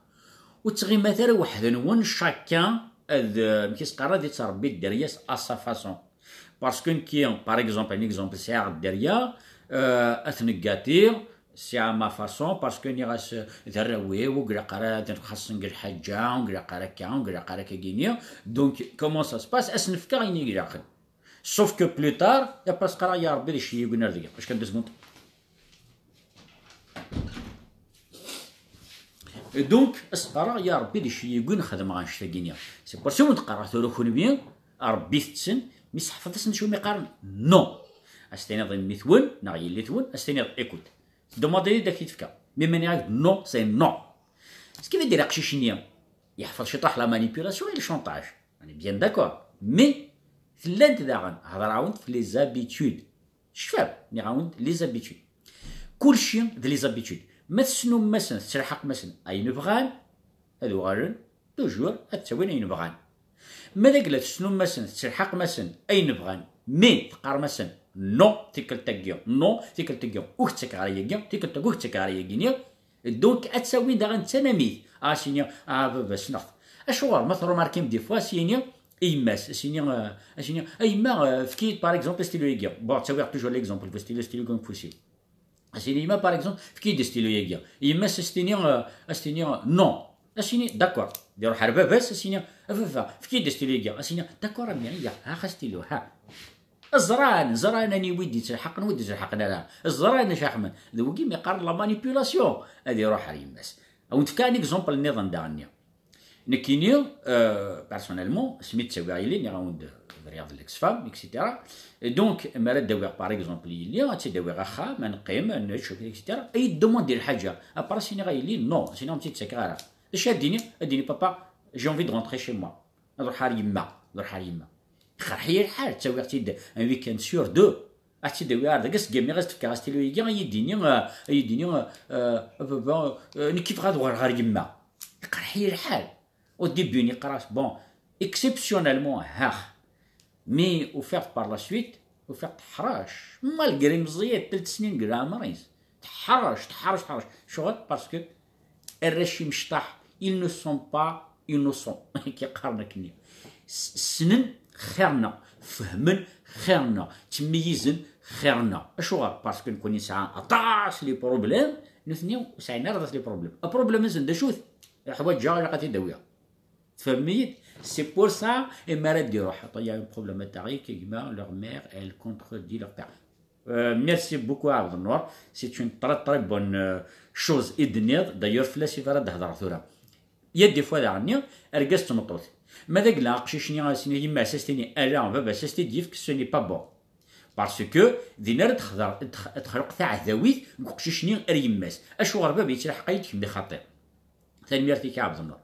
Ur ttɣimat ara weḥd-nwen, chacun ad, euh, amek i s-qqaren, ad yettrebbi dderya-s à sa façon. Parce que nekki, par exemple, un exemple, sɛiɣ dderya, euh, ad t-neggati, c'est à ma façon, parce que nniɣ-as d arraw-iw, ur ilaq ara ad xaṣṣen deg lḥaǧa, ur ilaq ara akka, ur ilaq ara akka gini. Donc, comment ça se passe? Ad sen-fkeɣ ayen i ilaqen. Sauf que plus tard, après, as-qqareɣ, ya Rebbi, d acu i yi-yugin ar deg-i? Parce que deux secondes. Et donc, as-qqareɣ, ya Rebbi, d acu i yi-yugin xedmeɣ annect-agi-nni? C'est pour ça i wen-d-qqareɣ tura kunwi, rebbit-ten, mi s-teḥfiḍ-asen d acu umi qqaren? Non. As-tiniḍ i mmi-twen, neɣ yelli-twen, as-tiniḍ, écoute, demande-iyi-d ad k-t-id-fkeɣ. Mi ma nniɣ-ak-d non, c'est non. Ce qui veut dire, aqcic-nni yeḥfeḍ ciṭuḥ la manipulation et le chantage. On est bien d'accord. Mais, tellant daɣen, hedreɣ-awent f les habitudes. Tecfam, nniɣ-awen-d les habitudes. Kulci d les habitudes. Ma tesnum-asen, tettelḥaqem-asen ayen bɣan, ad uɣalen, toujours, ad ttawin ayen bɣan. Ma d agla tesnum-asen, tettelḥaqem-asen ayen bɣan, mais teqqarem-asen non, tikkelt-agi, non, tikkelt-agi, ur k-ttakeɣ ara yagi, tikkelt-agi, ur k-ttakeɣ ara yagi-nni, donc, ad tawin daɣen d tanamit. Ah, as-ini, ah, baba, ssneɣ-t. Acuɣer? Ma tṛumarkim des fois, as-yini i yemma-s, as-yini, euh, as-yini, a yemma, euh, efk-iyi-d, par exemple, astilu-agi. Bon, ttawiɣ toujours l'exemple, bu stylo, astilu-agi ufus-iw. As-yini yemma, par exemple, efk-iyi-d astilu-agi. Yemma-s as-tini, euh, as-tini, euh, non. As-yini, d'accord. Ad iruḥ ar baba-s, as-yini, a baba, efk-iyi-d astilu-agi. As-yini, d'accord, a mmi, ya, ha, astilu, ha. Ẓran, ẓran aniwi d-yettelḥaqen, wi d-yettelḥaqen ara. Ẓran acu ḥmen. D wigi mi qqaren la manipulation. Ad iruḥ ar yemma-s. Ad wen-d-fkeɣ un exemple nniḍen daɣen-nni. Nekkini, euh, personnellement, asmi d-ttawiɣ yelli, nniɣ-awen-d briɣ d l'ex-femme, et cetera. Et donc, mi ara d-awiɣ, par exemple, yelli, ad tt-id-awiɣ axxam, ad neqqim, ad nečč, et cetera. Ad yi-d-demandi lḥaǧa. Après, as-iniɣ a yelli, non, as-iniɣ ur m-tt-id-ttakeɣ ara. D acu ad d-tini? Ad d-tini, papa, j'ai envie de rentrer chez moi. ad ruḥeɣ ar yemma, ad ruḥeɣ ar yemma. Iqerḥ-iyi lḥal, ttawiɣ-tt-id un week-end sur deux. Ad tt-id-awiɣ ar dagi, seg imi ɣas d-fkeɣ astilu-agi, ad yi-d-ini, euh, ad yi-d-ini, euh, euh, a baba, euh, nekk bɣiɣ ad uɣaleɣ ɣer yemma. Iqerḥ-iyi lḥal. Au début, yeqqar-as, bon, exceptionnellement, hax. Mi ufiɣ-t par la suite, ufiɣ-t teḥṛec. Malgré meẓẓiyet, telt snin deg leɛmer-is. Teḥṛec, teḥṛec, teḥṛec. Ccɣel, parce que arrac imecṭaḥ, ils ne sont pas innocents. Akken qqaren akkenni. S-, ssnen xir-nneɣ, fehmen xir-nneɣ, ttmeyyizen xir-nneɣ. Acuɣer? Parce que nekkni nesɛa aṭas les problèmes, nutni ur sɛin ara aṭas les problèmes. Aproblème-nsen d acu-t? Ḥwaǧeɣ, ilaq ad t-id-awiɣ. Tfehmem-iyi-d? C'est pour ça, imi ara d-iruḥ, il y a un problème à Tariq, gma, leur mère, elle contredit leur père. Euh, merci beaucoup, Abd Nour. C'est une très, très bonne, euh, chose i d-tenniḍ. D'ailleurs, fell-as i ara d-hedreɣ tura. Il y a des fois daɣenni, argaz d tmeṭṭut. Ma d agla aqcic-nni, as-yini yemma-s, as-tini ala, baba-s as-t-id-yefk, ce n'est pas bon. Parce que din ara d-texder-, d-, d-, texleq taɛdawit deg uqcic-nni ar yemma-s. Acuɣer baba yettlaḥeq-iyi-d, kemm di xaṭi? Tanemmirt-ik a Ɛebdennur.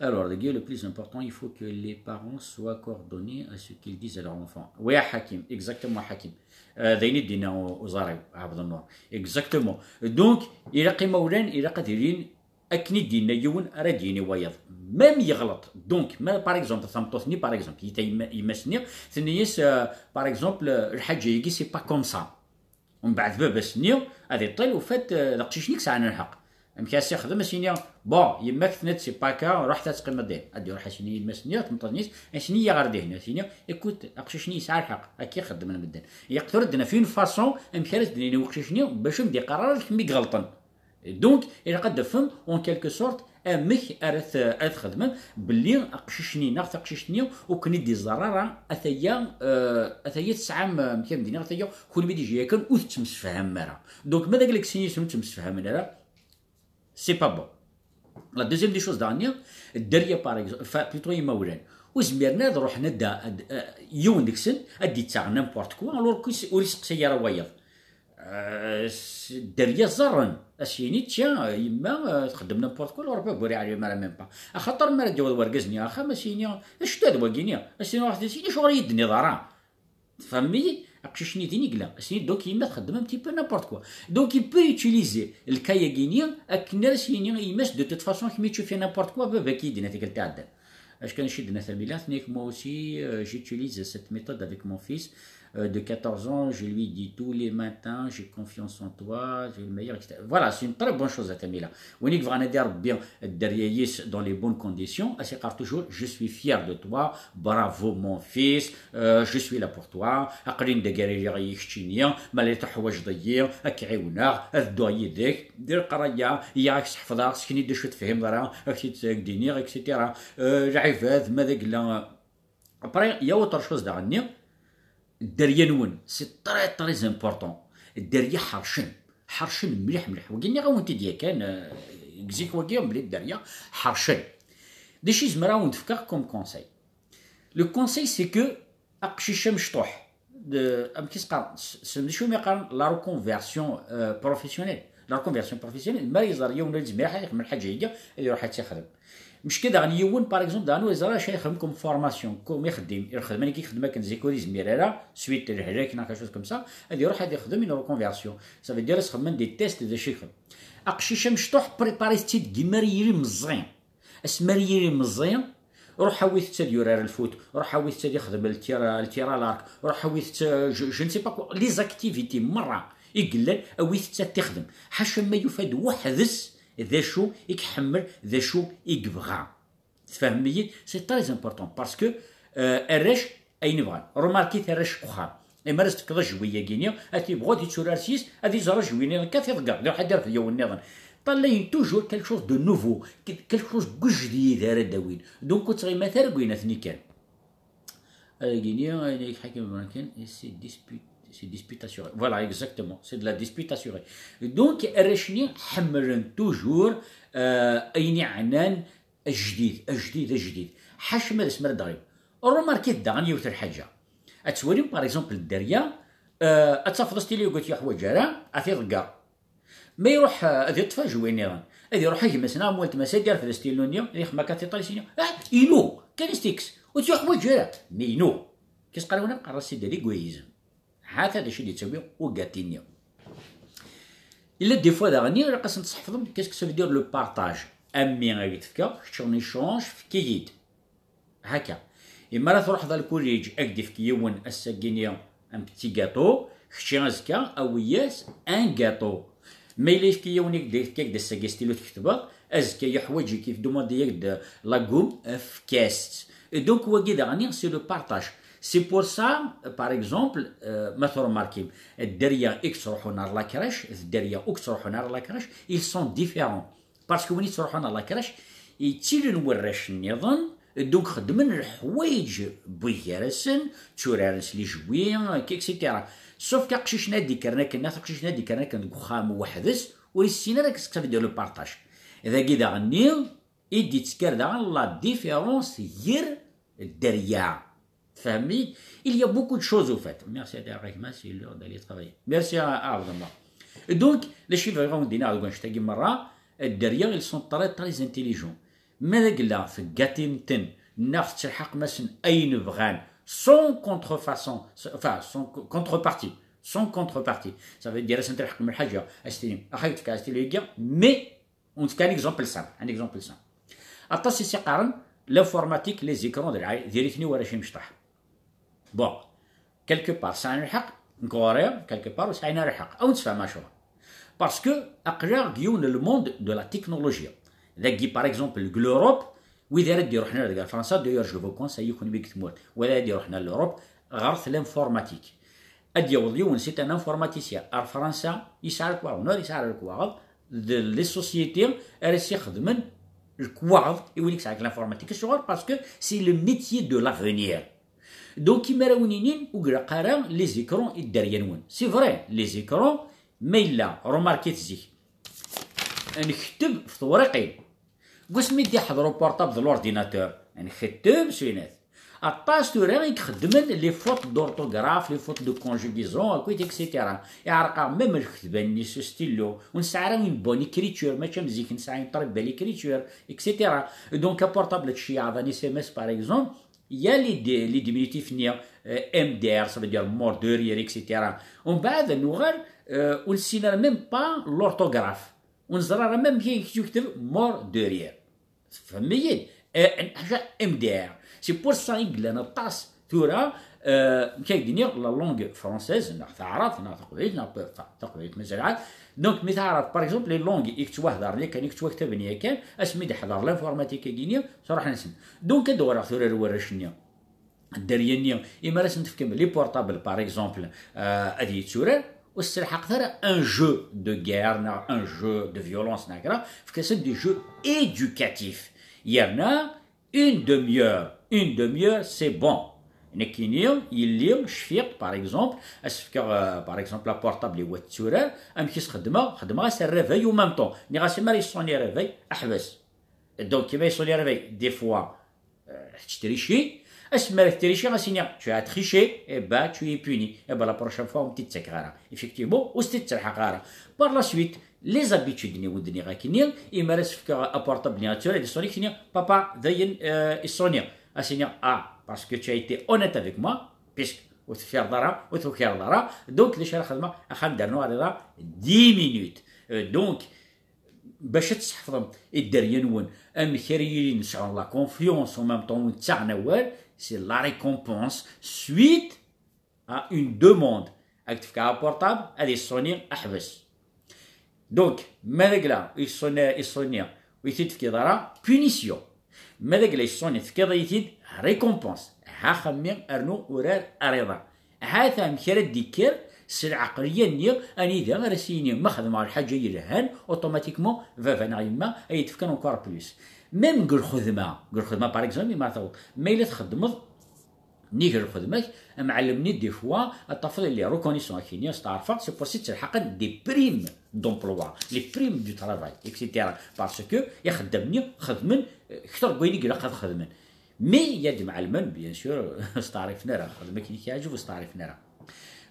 Alors, dagi, le plus important, il faut que les parents soient coordonnés à ce qu'ils disent à leur enfant. Oui, a Hakim, exactement, Hakim. Euh, d ayen i d-yenna u-, uẓar-iw, Ɛebdennur. Exactement. Donc, ilaq imawlan, ilaq ad ilin akken i d-yenna yiwen, ara d-yini wayeḍ. Même yeɣleḍ. Donc, ma, par exemple, tameṭṭut-nni, par exemple, yita yemma-, yemma-s-nni, tenna-yas, euh, par exemple, euh, lḥaǧa-agi, c'est pas comme ça. Mbeɛd baba-s-nni ad iṭṭil, ufat, euh, d aqcic-nni i yesɛan lḥeqq. Amek ara s-ixdem, as-yini, bon, yemma-k tenna-d c'est pas ça, ruḥet ad teqqimeḍ din. Ad d-iruḥ as-yini yemma-s-nni, tmeṭṭut-nni, as-yini ɣer dihin, as-yini, écoute, aqcic-nni yesɛa lḥeqq, akka i xeddmen medden. Yeqq tura ddin ɣef une façon, amek ara s-d-nini i uqcic-nni, bac ur m-d-iqqar ara d kemm i iɣelṭen. Donc, ilaq ad d-tafem, en quelque sorte, amek ara t-, ara txedmem, belli aqcic-nni neɣ taqcict-nni ur ken-id-iẓerr ara, ataya, euh, ataya tesɛam, euh, amek ara m-d-iniɣ, ataya kunwi d ijyakan ur tettemsefhamem ara. Donc, ma d agla deg sin yis-sen ur ttemsefhamen ara, c'est pas bon. La deuxième des choses, daɣenni, dderya, par exemple, enfin, plutôt imawlan, ur zmiren ad ruḥen ad, ad, euh, yiwen deg-sen ad d-ittaɣ n'importe quoi, alors que ur iseqsay ara wayeḍ. Euh, s-, dderya ẓerren, as-yini, tiens, euh, yemma, euh, txeddem n'importe quoi, alors baba ur iɛlim ara même pas. Axaṭer mi ara d-yaweḍ wergaz-nni axxam, as-yini, d acu-t wagi-nni? As-yini, as-yini, acuɣer i yi-d-tenniḍ ara? Tfehmem-iyi? Aqcic-nni din i yella. As-yini, donc, yemma txeddem un petit peu n'importe quoi. Donc, il peut utiliser le cas-agi-nni akken ara s-yini i yemma-s, de toute façon, kemm tu fais n'importe quoi, baba-k i yi-d-yenna tikkelt iɛeddan. Acu kan, acu i d-tenna Tamila, tenna-yak, moi aussi, euh, j'utilise cette méthode avec mon fils, euh, de quatorze ans, je lui dis tous les matins, j'ai confiance en toi, tu es le meilleur, et cetera. Voilà, c'est une très bonne chose, a Tamila. Win i yebɣan ad irebbi dderya-is dans les bonnes conditions, ad s-iqqar toujours, je suis fier de toi, bravo mon fils, euh, je suis là pour toi, aql-in d agariri i keččini, ma la teḥwaǧeḍ-iyi, ad k-ɛiwneɣ, ad dduɣ yid-k, di leqraya, i ak-sḥefḍeɣ, sken-iyi-d acu tefhimeḍ ara, ak-t-id-, ak-d-iniɣ, et cetera. Euh, lɛibad, ma d agla, Après, il y a autre chose daɣenni. Dderya-nwen, c'est très, très important. Dderya ḥercen. Ḥercen mliḥ, mliḥ. Wagi nniɣ-awen-t-id yakan, euh, deg zik wagi, mliḥ dderya, ḥercen. D acu i zemreɣ ad wen-d-fkeɣ comme conseil? Le conseil, c'est que aqcic amecṭuḥ, de, amek i s-qqaren, s-, s-, d acu umi qqaren la reconversion, euh, professionnelle. La reconversion professionnelle, ma yeẓra yiwen ur yezmir ara ad yexdem lḥaǧa-agi, ad iruḥ ad tt-ixdem. Mecka daɣen yiwen, par exemple, daɣen ur yeẓra acu ara yexdem comme formation, comme ixeddim, ixeddim akken i yexdem akken zik ur yezmir ara, suite lehlak neɣ quelque chose comme ça, ad iruḥ ad yexdem une reconversion. Ça veut dire, ad s-xedmen des tests d acu yexdem. Aqcic amecṭuḥ, préparer-t-id deg mi ara yili meẓẓi. Asmi ara yili meẓẓi, ruḥ awit-t ad yurar lfut, ruḥ awit-t ad yexdem le tir, le tir à l'arc, ruḥ awit-t, euh, je, je ne sais pas quoi, les activités merra i yellan, awit-t ad t-ixdem. Ḥaca ma yufa-d weḥd-s d acu i iḥemmel, d acu i yebɣa. Tfehmem-iyi? C'est très important parce que, euh, arrac ayen bɣan. Remarquez arrac n uxxam. Imi ara s-tefkeḍ ajewwi-agi-nni, ad t-yebɣu ad yetturar s yis, ad iẓer ajewwi-nni, akka ad t-iḍegger, ad iruḥ ad d-irfed yiwen nniḍen. Ṭṭalayen toujours quelque chose de nouveau, que-, quelque chose n ujdid ara d-awin. Donc ur ttɣimat ara deg wayen atni kan. Agini, ayen ay ḥakem kan, c'est dispute, c'est dispute assurée. Voilà, exactement, c'est de la dispute assurée. Donc, arrac-nni ḥemmlen toujours, euh, ayen iɛnan ajdid, ajdid, ajdid. Ḥaca ma d asmi ara d-ɣlin. Remarquez daɣen yiwet n lḥaǧa. Ad twalim, par exemple, dderya, euh, ad tafeḍ astilu ur t-yeḥwaǧ ara, ad t-iḍegger. Ma iruḥ, euh, ad yeṭṭef ajewwi nniḍen, Ad iruḥ a gma-s neɣ am weltma-s, ad d-irfed astilu-nni, ad ixdem akka tiṭ-is, ini, ah, inu, kan i s-t-ikkes, ur tt-yuḥwaǧ ara. Mais inu. Qu'est-ce que qqaren? Qqaren-as c'est de l'égoïsme. Ha-t-a d acu i d-yettawi ugati-nni. Yella des fois daɣen, ilaq ad sen-tesḥefḍem, qu'est-ce que ça veut dire le partage? A mmi, ad ak-d-fkeɣ, kečč en échange, efk-iyi-d. Haka. Imi ara truḥeḍ ar lkuliǧ, ad k-d-ifk yiwen ass-agi-nni un petit gâteau, kečči azekka awi-yas un gâteau. Ma yella yefka yiwen, ad k-d-ifk ass-agi astilu tketbeḍ, azekka yeḥwaǧ-ik, idumandi-ak-d la gomme, efk-as-tt. Et donc, wagi daɣen, c'est le partage. C'est pour ça, par exemple, euh, ma tṛumarkim, dderya i yettruḥun ar la crèche, d dderya ur yettruḥun ara la crèche, ils sont différents. Parce que win yettruḥun ar la crèche, yettilin warrac nniḍen, donc xeddmen leḥwayeǧ n wigi gar-asen, tturaren s les jouets, et cetera. Sauf que aqcic-nni ad d-ikkren akken, neɣ taqcict-nni ad d-ikkren akken deg uxxam weḥd-s, ur yessin ara qu'est-ce que ça veut dire le partage. Dagi daɣen-nni i d-yettker daɣen la différence gar dderya. Tfehmem-iyi? Il y a beaucoup de choses au fait. Merci à Derek Mas, il est allé travailler. Merci à, à Abdallah. Donc, les chiffres, on dit, deg wanect-agi merra, dderya, ils sont très, très intelligents. Ma d agla, tggatim-ten, neɣ tettelḥaqem-asen ayen bɣan, sans contrefaçon, enfin, sans co- contrepartie, sans contrepartie. Ça veut dire, asen-telḥaqem lḥaǧa, a s-tinim, axa, yetfka astilu-agi, mais, on fait un exemple simple, un exemple simple. Aṭas i s-iqqaren, l'informatique, les écrans, d lɛay-, diri-ten i warrac imecṭaḥ. Bon, quelque part, sɛan lḥeqq, nekk ɣur-i, quelque part, ur sɛin ara lḥeqq. Ad wen-sfehmeɣ acuɣer. Parce que aql-aɣ deg yiwen n le monde de la technologie. Dagi, par exemple, deg l'Europe, wid ara d-iruḥen ar deg Fransa, d'ailleurs, je vous conseille, kunwi deg tmurt, wid ara d-iruḥen ar l'Europe, ɣret l'informatique. Ad d-yaweḍ yiwen, c'est un informaticien, ar Fransa, yesɛa lekwaɣeḍ, neɣ yesɛa lekwaɣeḍ, d les sociétés ara s-ixedmen lekwaɣeḍ i win i yesɛan l'informatique. Acuɣer? Parce que c'est le métier de l'avenir. Donc, imi ara wen-inin, ur ilaq ara les écrans i dderya-nwen. C'est vrai, les écrans, ma yella, remarquez-t zik, nketteb f tewriqin. Deg wasmi i d-iḥḍer uportable d l'ordinateur, nketteb s winat. Aṭas tura i ixeddmen les fautes d'orthographe, les fautes de conjugaison, akkit, et cetera. Iɛreq-aɣ même lketba-nni s stylo, ur nesɛi ara une bonne écriture, mačči am zik nesɛa une très belle écriture, et cetera. Donc, aportable ad tceyyeɛeḍ un S M S, par exemple, il y a les, dé- les diminutifs-nni, euh, M D R, ça veut dire mort de rire, et cetera. Umbeɛd, ad nuɣal, euh, ur nessin ara même pas l'orthographe. Ur neẓri ara même amek i yekteb mort de rire. Tfehmem-iyi-d? Euh, ḥaca M D R. C'est pour ça i yellan aṭas tura, euh, amek ay d-nniɣ, la langue française, neɣ taɛrabt, neɣ taqbaylit, neɣ, enfin, taqbaylit mazal ɛad. Donc, mi taɛrabt, par exemple, les langues i yettwahdren yakan, i yettwaktaben yakan, asmi d-ḥḍer l'informatique-agi-nni, truḥ-asen. Donc, ad d-uɣaleɣ tura ar warrac-nni. Dderya-nni, imi ara sen-tefkem les portables, par exemple, euh, ad yetturar, ur tesselḥaqet ara un jeu de guerre, neɣ un jeu de violence, neɣ kra, efk-asen des jeux éducatifs. Yerna, une demi-heure, une demi-heure, c'est bon. Nekkini, yelli, cfiɣ, par exemple, ad s-fkeɣ, euh, par exemple, aportable i wat tturar, amek i s-xeddmeɣ? Xeddmeɣ-as réveil au même temps. Nniɣ-as, imi ara yessoni réveil, ḥbes. Donc, imi yessoni réveil, des fois, euh, tetttrici. Asmi ara tetttrici, ad s-iniɣ, tu as triché, eh ben, tu es puni. Eh ben, la prochaine fois, ur m-t-id-ttakeɣ ara. Effectivement, ur s-t-id-ttelḥaq ara. Par la suite, les habitudes-nni wen-d-nniɣ akkenni, imi ara s-fkeɣ aportable-nni ad tura, ad yessoni, ad s-iniɣ, papa, dayen, euh, yessoni. Ad s-iniɣ, ah, parce que tu as été honnête avec moi, puisque ur teffireḍ ara, ur tukireḍ ara. Donc, d acu ara xedmeɣ? Axxam d-rnuɣ ar iḍ-a dix minutes. Euh, donc, bac ad tesḥefḍem i dderya-nwen, amek ara yilin sɛun la confiance, en même temps ur ttaɣen awal, c'est la récompense suite à une demande. Ad k-tefk aportable, ad yessoni, ḥbes. Donc, ma d agla yessoni, yessoni, ur t-id-tefkiḍ ara, punition. Ma d agla yessoni, tefkiḍ-iyi-t-id, récompense. Ha xemmi, rnu urar ar iḍ-a. Ha-t amek ara d-ikker s lɛeqliya-nni, anida ara s-yini, ma xedmeɣ lḥaǧa yelhan, automatiquement, baba neɣ yemma ay d-fkan encore plus. Même deg lxedma, deg lxedma, par exemple, imi ara taweḍ, ma yella txeddmeḍ nnig lxedma-k, amɛellem-nni, des fois, ad tafeḍ il est reconnaissant akkenni, steɛrfeɣ, c'est pour ça i ttelḥaqen des primes d'emploi, les primes du travail, et cetera. Parce que ixeddam-nni xedmen, euh, kter n wayen i ilaq ad xedmen. Mais il y a des mɛellmen, bien sûr, ur steɛrifen ara, xedmen akken i k-yeɛǧeb, ur steɛrifen ara.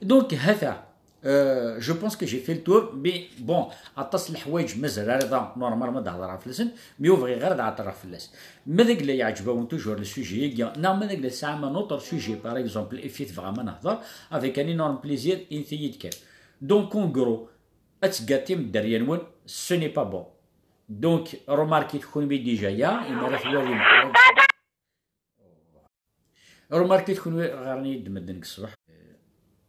Donc, ha-t-a, Euh, je pense que j'ai fait le tour, mais bon, aṭas n leḥwayeǧ mazal ara da normal ma d-hedreɣ fell-asen, mais ur bɣiɣ ara ad ɛeṭṭleɣ fell-as. Ma d agla yeɛǧeb-awen toujours le sujet-agi, neɣ ma d agla tesɛam un autre sujet, par exemple, ifi tebɣam ad nehder, avec un énorme plaisir, init-iyi-d kan. Donc, en gros, ad tgatim dderya-nwen, ce n'est pas bon. Donc, remarquez-t kunwi déjà ya, imi ara twalim. Remarquez-t kunwi, ɣaren-iyi-d medden deg ṣṣbeḥ.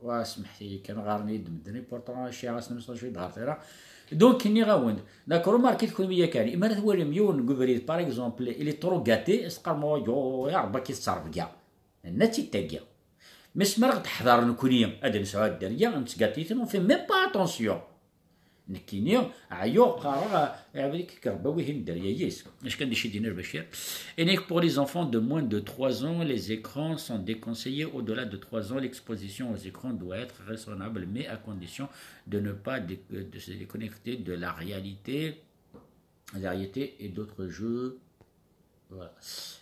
Wa, smeḥt-iyi kan, ɣaren-iyi-d medden, et pourtant cciɛa-s nemsal cwi d-ɣer tira. Donc, nniɣ-awen-d, d'accord, remarquez-t kunwi yakan, imi ara twalim yiwen deg ubrid, par exemple, il est trop gâté, s-teqqarem, oh, ya Rebbi, ad k-tettrebga. Nenna-tt-id tagi. Mais s mi ara ɣ-d-ḥḍer nekni, ad nesɛu dderya, nettgati-ten, on fait même pas attention. Nekkini, ɛyuɣ, qqareɣ, eh, abrid k-kerba wihin dderya-is. Acu kan d-ici Dina Lbacir. Et pour les enfants de moins de trois ans, les écrans sont déconseillés. Au-delà de trois ans, l'exposition aux écrans doit être raisonnable, mais à condition de ne pas dé-, de se déconnecter de la réalité, la réalité et d'autres jeux. Voilà.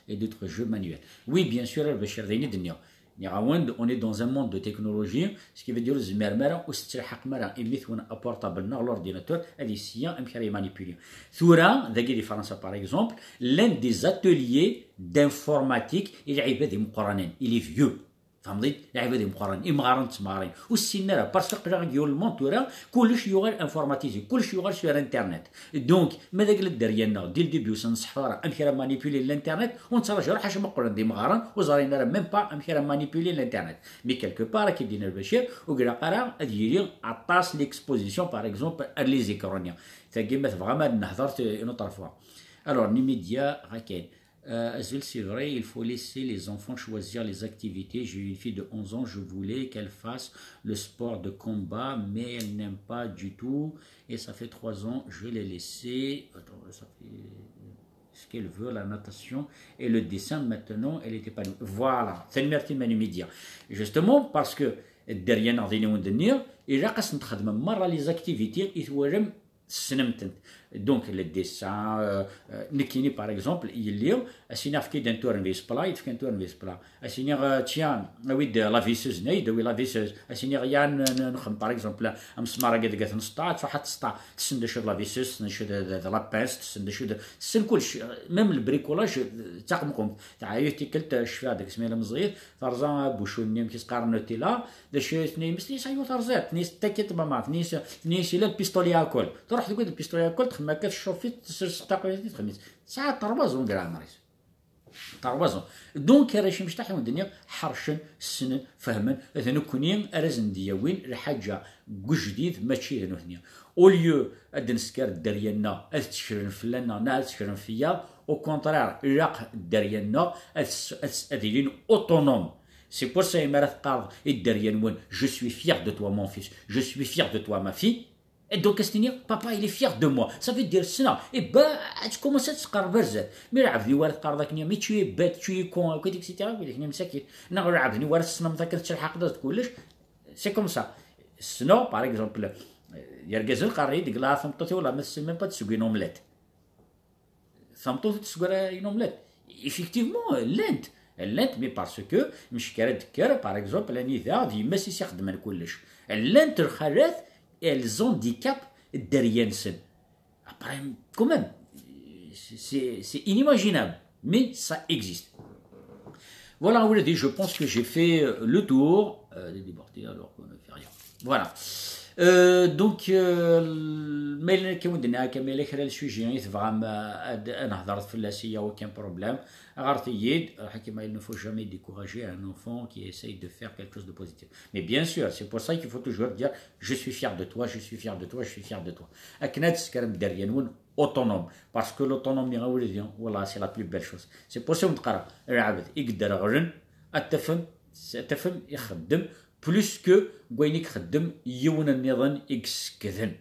Et d'autres jeux manuels. Oui, bien sûr, Bacir, d ayen i d-nniɣ. Nniɣ-awen-d, on est dans un monde de technologie, ce qui veut dire ur tezmirem ara, ur tettelḥaqem ara imi-twen apportable neɣ l'ordinateur ad yessi amek ara yemanipuler. Tura, dagi di Fransa, par exemple, llan des ateliers d'informatique i lɛibad imeqqranen, i les vieux. Tfehmeḍ-id? Lɛibad imeqqranen, imɣaren d temɣarin, ur ssinen ara, parce que aql-aɣ deg yiwen lmond tura, kullec yuɣal informatisé, kullec yuɣal sur internet. Donc, ma d agla dderya-nneɣ, dès le début, ur s-nṣeḥḥa ara amek ara manipuler l'internet, ur nettraǧu ara ḥaca ma qqlen d imɣaren, ur ẓrin ara même pas amek ara manipuler l'internet. Mais quelque part, akken d-yenna Lbacir, ur ilaq ara ad yili aṭas l'exposition, par exemple, ar les écrans-nni. Tagi, ma tebɣam ad nehder, une autre fois. Alors, Numidia Raquel. Euh, Azul, c'est vrai, il faut laisser les enfants choisir les activités. J'ai une fille de onze ans, je voulais qu'elle fasse le sport de combat, mais elle n'aime pas du tout. Et ça fait trois ans, je l'ai laissée. Attends, ça fait ce qu'elle veut, la natation et le dessin. Maintenant, elle est épanouie. Voilà, c'est le merci Manu Média. Justement, parce que dderya-nneɣ d ayen i wen-d-nniɣ, ilaq ad sen-txedmem merra les activités i twalam tessnem-tent. Donc, le dessin, euh, euh, nekkini, par exemple, yelli, as-iniɣ efk-iyi-d un tournevis plat, yefka un tournevis plat. As-iniɣ, euh, tiens, awi-d la visseuse, nna-yi-d awi la visseuse. As-iniɣ ya n-, n-, nxem, par exemple, amesmar-agi deg at nesṭa, ad truḥ ad tesṭa. Tessen d acu d la visseuse, tessen d acu d, d, d la pince, tessen d acu d, tessen kullec. Même le bricolage, euh, d taqemqumt. Teɛya tikkelt, euh, cfiɣ deg-s mi la meẓẓiyet, terẓa abucu-nni, amek i s-qqaren, Nutella, d acu i tenna yemma-s? Tenna-yas, ayu terẓiḍ? Tenna-yas, ttaket a maman. Tenna-yas, tenna-yas, ila lpistolet à colle. Truḥ tewwi-d lpistolet à colle, txemmem akka, tcuff-it, tessers ṭṭaqu-yas, txemmem-it. Tesɛa trois ans deg leɛmer-is. Trois ans. Donc, arrac imecṭaḥ i wen-d-nniɣ, ḥercen, ssnen, fehmen, d nekkni ara sen-d-yawin lḥaǧa deg ujdid, mačči d nutni. Au lieu ad d-nesker dderya-nneɣ, ad ttekren fell-aneɣ, neɣ ad ttekren fell-aɣ, au contraire, ilaq dderya-nneɣ ad s-, ad s-, ad ilin autonome. C'est pour ça, imi ara teqqareḍ i dderya-nwen, je suis fier de toi, mon fils, je suis fier de toi, ma fille. Et donc, ad s-tiniḍ, papa, il est fier de moi. Ça veut dire, ssneɣ, eh ben, ad tkumenseḍ ad tqerrbeḍ ar zdat. Mi lɛebd-iw ara teqqareḍ akken, mais tu es bête, tu es con, et cetera, ad ak-iniɣ, sakit. Neɣ lɛebd-nni ara tessneḍ akken tettelḥaqeḍ d kullec. C'est comme ça. Ssneɣ, par exemple, euh, yergazen qqaren-iyi-d deg la tameṭṭut-iw, la, ma tessen même pas ad tessew une omelette. Tameṭṭut ur tessew ara une omelette. Effectivement, llant. Llant, mais parce que mec ara d-tekker, par exemple, anida d yemma-s i s-ixeddmen kullec. Llant lxalat, elles handicapent dderya-nsen. Après, quand même, c'est, c'est inimaginable, mais ça existe. Voilà, Waladi, je pense que j'ai fait, euh, le tour. Euh, les déportés, alors qu'on ne fait rien. Voilà. Euh, donc, euh, ma yella akka wen-d-nniɣ akka, ma yella kra n sujet i tebɣam, euh, ad, ad nehder fell-as, il y a aucun problème. Ɣret-iyi-d, ḥakim, il ne faut jamais décourager un enfant qui essaye de faire quelque chose de positif. Mais bien sûr, c'est pour ça qu'il faut toujours dire, je suis fier de toi, je suis fier de toi, je suis fier de toi. Akken ad teskrem dderya-nwen autonome. Parce que l'autonomie, a wladi, wallah, c'est la plus belle chose. C'est pour ça wen-d-qqareɣ, lɛebd i yedderɣlen, ad tafem, ad tafem ixeddem plus que deg wayen i ixeddem yiwen nniḍen i isekden.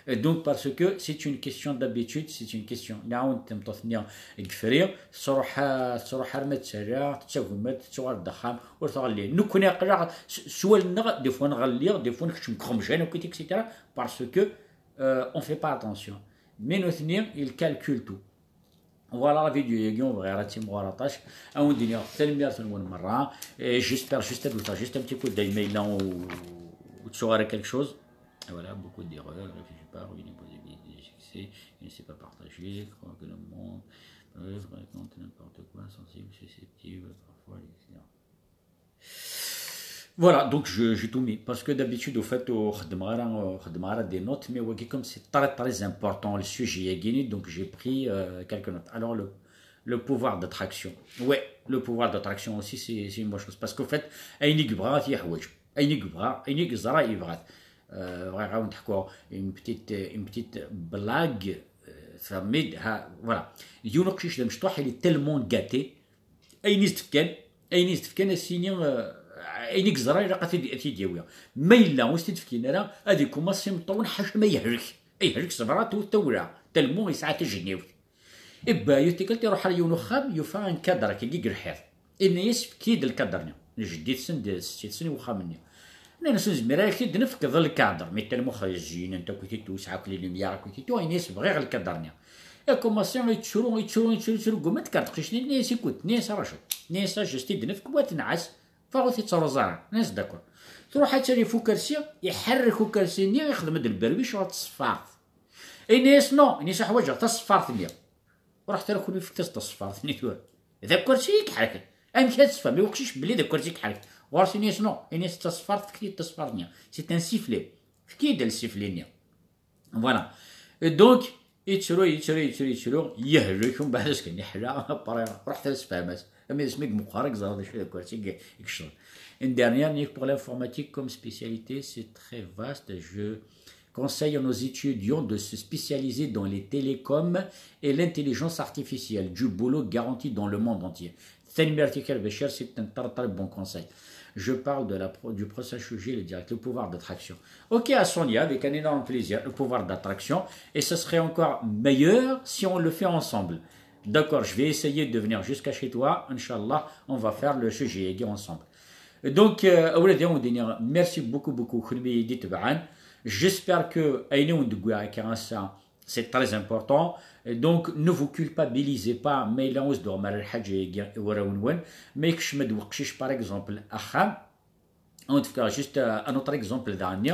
Et donc, parce que c'est une question d'habitude, c'est une question. Nɛawen tameṭṭut-nni deg fri, tettruḥ, tettruḥ arma d tala, tettagem-d, tettuɣal-d axxam, ur tɣelli. Nekkni aql-aɣ s, s wallen-nneɣ, des fois nɣelli, des fois nekcem deg uxemjan, akk, et cetera. Parce que, euh, on fait pas attention. Mais nutni, il calcule tout. Voilà, la vidéo-agi, ur bɣiɣ ara ad timɣur aṭas. Ad wen-d-iniɣ tanemmirt-nwen merra. Et j'espère juste ad wteɣ juste un petit coup d'œil ma yella u-, ur Sur quelque chose. Et voilà, beaucoup d'erreurs, réfléchis pas, ruiner possibilité de succès, il ne sait pas partager, croire que le monde, bref, raconte n'importe quoi, sensible, susceptible, parfois, et cetera. Voilà, donc je, j'ai tout mis. Parce que d'habitude, au fait, au خدمغ des notes, mais ouais, comme c'est très très important le sujet, donc j'ai pris euh, quelques notes. Alors, le, le pouvoir d'attraction. Ouais, le pouvoir d'attraction aussi, c'est, c'est une bonne chose. Parce qu'au fait, ayen i yebɣa ad t-yeḥwaǧ. Ayen i yebɣa, ayen i yeẓra, yebɣa-t. Euh, bɣiɣ ad wen-d-ḥkuɣ une petite, une petite blague. Euh, tfehmem-d, ha, voilà. Yiwen uqcic d amecṭuḥ, il est tellement gâté. Ayen i s-d-fkan, ayen i s-d-fkan, ad s-yini, euh, ayen i yeẓra, ilaq ad t-id-, ad t-id-yawi. Ma yella ur s-t-id-fkin ara, ad ikumaṣi imeṭṭawen ḥaca ma yehlek. Yehlek s bra tewwet tawla. Tellement yesɛa tajniwt. Ibba, yiwet tikkelt iruḥ ar yiwen uxxam, yufa un cadre akka i lḥiḍ. Yenna-yas, efk-iyi-d lkadr-nni. N jeddi-tsen d setti-tsen i uxxam-nni. Nnan-as, ur nezmir ara ak-t-id-nefk d lkadr. Mi tellement zzinen-t akkit-id, sɛa akk les lumières akkit-id, yenna-yas, bɣiɣ lkadr-nni. Ikumaṣi yettru, yettru, yettru, yettru, guma tekker teqcict-nni, tenna-yas, écoute, tenna-yas, raju. Tenna-yas, juste i d-nefk, wa tenɛas, fa ur tettruẓ ara. Tenna-yas, d'accord. Truḥ ad tali f ukersi, iḥerrek ukersi-nni, ixdem-d lberwic ɣer tṣeffart. Ini-as, non, ini-as, ḥwaǧeɣ taṣeffart-nni. Ruḥet ara kunwi fket-as taṣeffart-nni tura. D akersi i iḥerken. Amek ad tefhem i uqcic belli d akersi i iḥerken? Ɣur-s ini-as, non, ini-as d taṣeffart, fket-iyi-d taṣeffart-nni. C'est un sifflet. Fket-iyi-d le sifflet-nni. Voilà. Et donc, yettru, yettru, yettru, yettru, yehlek, umbeɛd azekka-nni yeḥla, après, ruḥet ara tessefhem-as. Ami d asmi i yemqar, i yeẓra d acu d akersi i, i yecɣel. Une dernière, pour l'informatique comme spécialité, c'est très vaste. Je conseille à nos étudiants de se spécialiser dans les télécoms et l'intelligence artificielle. Du boulot garanti dans le monde entier. Tanemmirt-ik a Lbacir, c'est un très, très bon conseil. Je parle de la pro-, du prochain sujet, le direct, le pouvoir d'attraction. Ok, à Sonia, avec un énorme plaisir, le pouvoir d'attraction. Et ce serait encore meilleur si on le fait ensemble. D'accord, je vais essayer de venir jusqu'à chez toi. Inch'Allah, on va faire le sujet ensemble. Donc, euh, a wladi, ad wen-d-iniɣ merci beaucoup, beaucoup, kenwi i yi-d-itebɛen. J'espère que ayen i wen-d-wwiɣ akka ass-a, c'est très important. Donc, ne vous culpabilisez pas, ma yella ur s-d-tuɣem ara lḥaǧa-agi i warraw-nwen. Ma yekcem-d weqcic, par exemple, axxam, ad wen-d-fkeɣ juste, euh, un autre exemple daɣenni.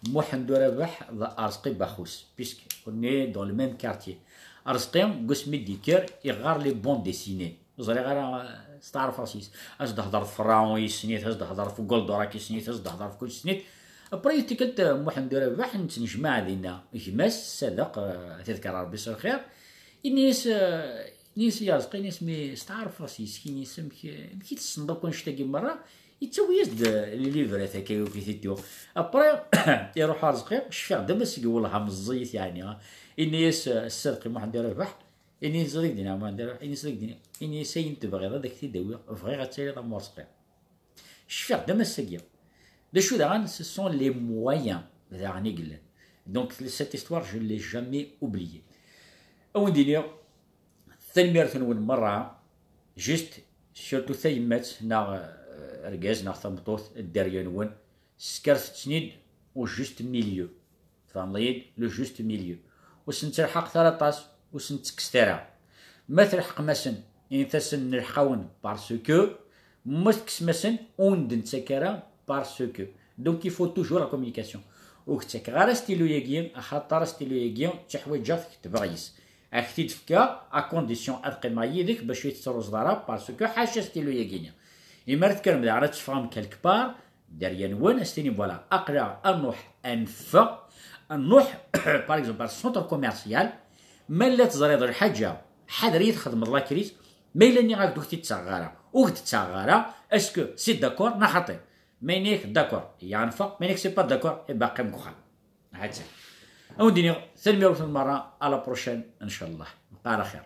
Muḥend Urabaḥ d Arezqi Baxus, puisque on est dans le même quartier. Arezqi, deg wasmi d-yekker, iɣɣar les bandes dessinées. Ur ẓriɣ ara, euh, steɛṛfeɣ s-, as-d-hḍeṛ f Ferɛun yessen-it, as-d-hḍeṛ f Goldorak yessen-it, as-d-hḍeṛ f kullec yessen-it. Après, tikkelt, euh, Muḥend Urabaḥ, nettnejmaɛ dinna. Gma-s, Sadeq, euh, ad t-iḍker Ṛebbi s lxir. Ini-as, euh, ini-as i Arezqi, ini-as, mi steɛṛfeɣ s-, yes-k, ini-as, amek, amek i tessneḍ akk annect-agi merra? Yettawi-as-d, euh, les livres-at akka, yuki-t-id. Après, iruḥ Arezqi, cfiɣ-d am ass-agi, wellah, meẓẓiyit, yeɛni. Ini-as, euh, Sadeq i Muḥend Urabaḥ, ini-as ad ak-d-iniɣ, Muḥend Urabaḥ, ini-as ad ak-d-iniɣ, ini-as ayen tebɣiḍ ad ak-t-id-awiɣ, bɣiɣ ad tiliḍ am Urezqi. Cfiɣ-d am ass-agi. D acu daɣen, ce sont les moyens daɣen i yellan. Donc, cette histoire, je ne l'ai jamais oubliée. A wen-d-iniɣ, tanemmirt-nwen merra, juste, surtout tayemmat, neɣ, euh, argaz, neɣ tameṭṭut, dderya-nwen, skert-ten-id au juste milieu. Tfehmeḍ-iyi-d? Le juste milieu. Ur sen-ttelḥaqet ara aṭas, ur sen-ttekkset ara. Ma tleḥqem-asen, init-asen nelḥeq-awen parce que, ma tekksem-asen, ur wen-d-nettak ara parce que. Donc, il faut toujours la communication. Ur k-ttakeɣ ara astilu-agi, axaṭer astilu-agi ttuḥwaǧeɣ-t ketbeɣ yes. Ad k-t-id-fkeɣ, à condition ad qqimeɣ yid-k bac ur tettruẓeḍ ara, parce que ḥaca astilu-agi-nni. Imi ara tekkrem daɣen ad teffɣem quelque part, dderya-nwen, ad s-tinim, voilà, aql-aɣ ad nruḥ ad neffeɣ, ad nruḥ, par exemple, ar centre commercial, ma yella teẓriḍ lḥaǧa, ḥader i txedmeḍ la crise, ma yella nniɣ-ak-d ur k-t-id-ttaɣeɣ ara, ur k-d-ttaɣeɣ ara, est-ce que c'est d'accord neɣ xaṭi? Ma yenna-yak d'accord, ya neffeɣ, ma yenna-yak c'est pas d'accord, eh ben, qqim deg uxxam. Ha-tt-an. Ad wen-d-iniɣ tanemmirt-nwen merra, à la prochaine, ncallah. Bqa ɛla xir.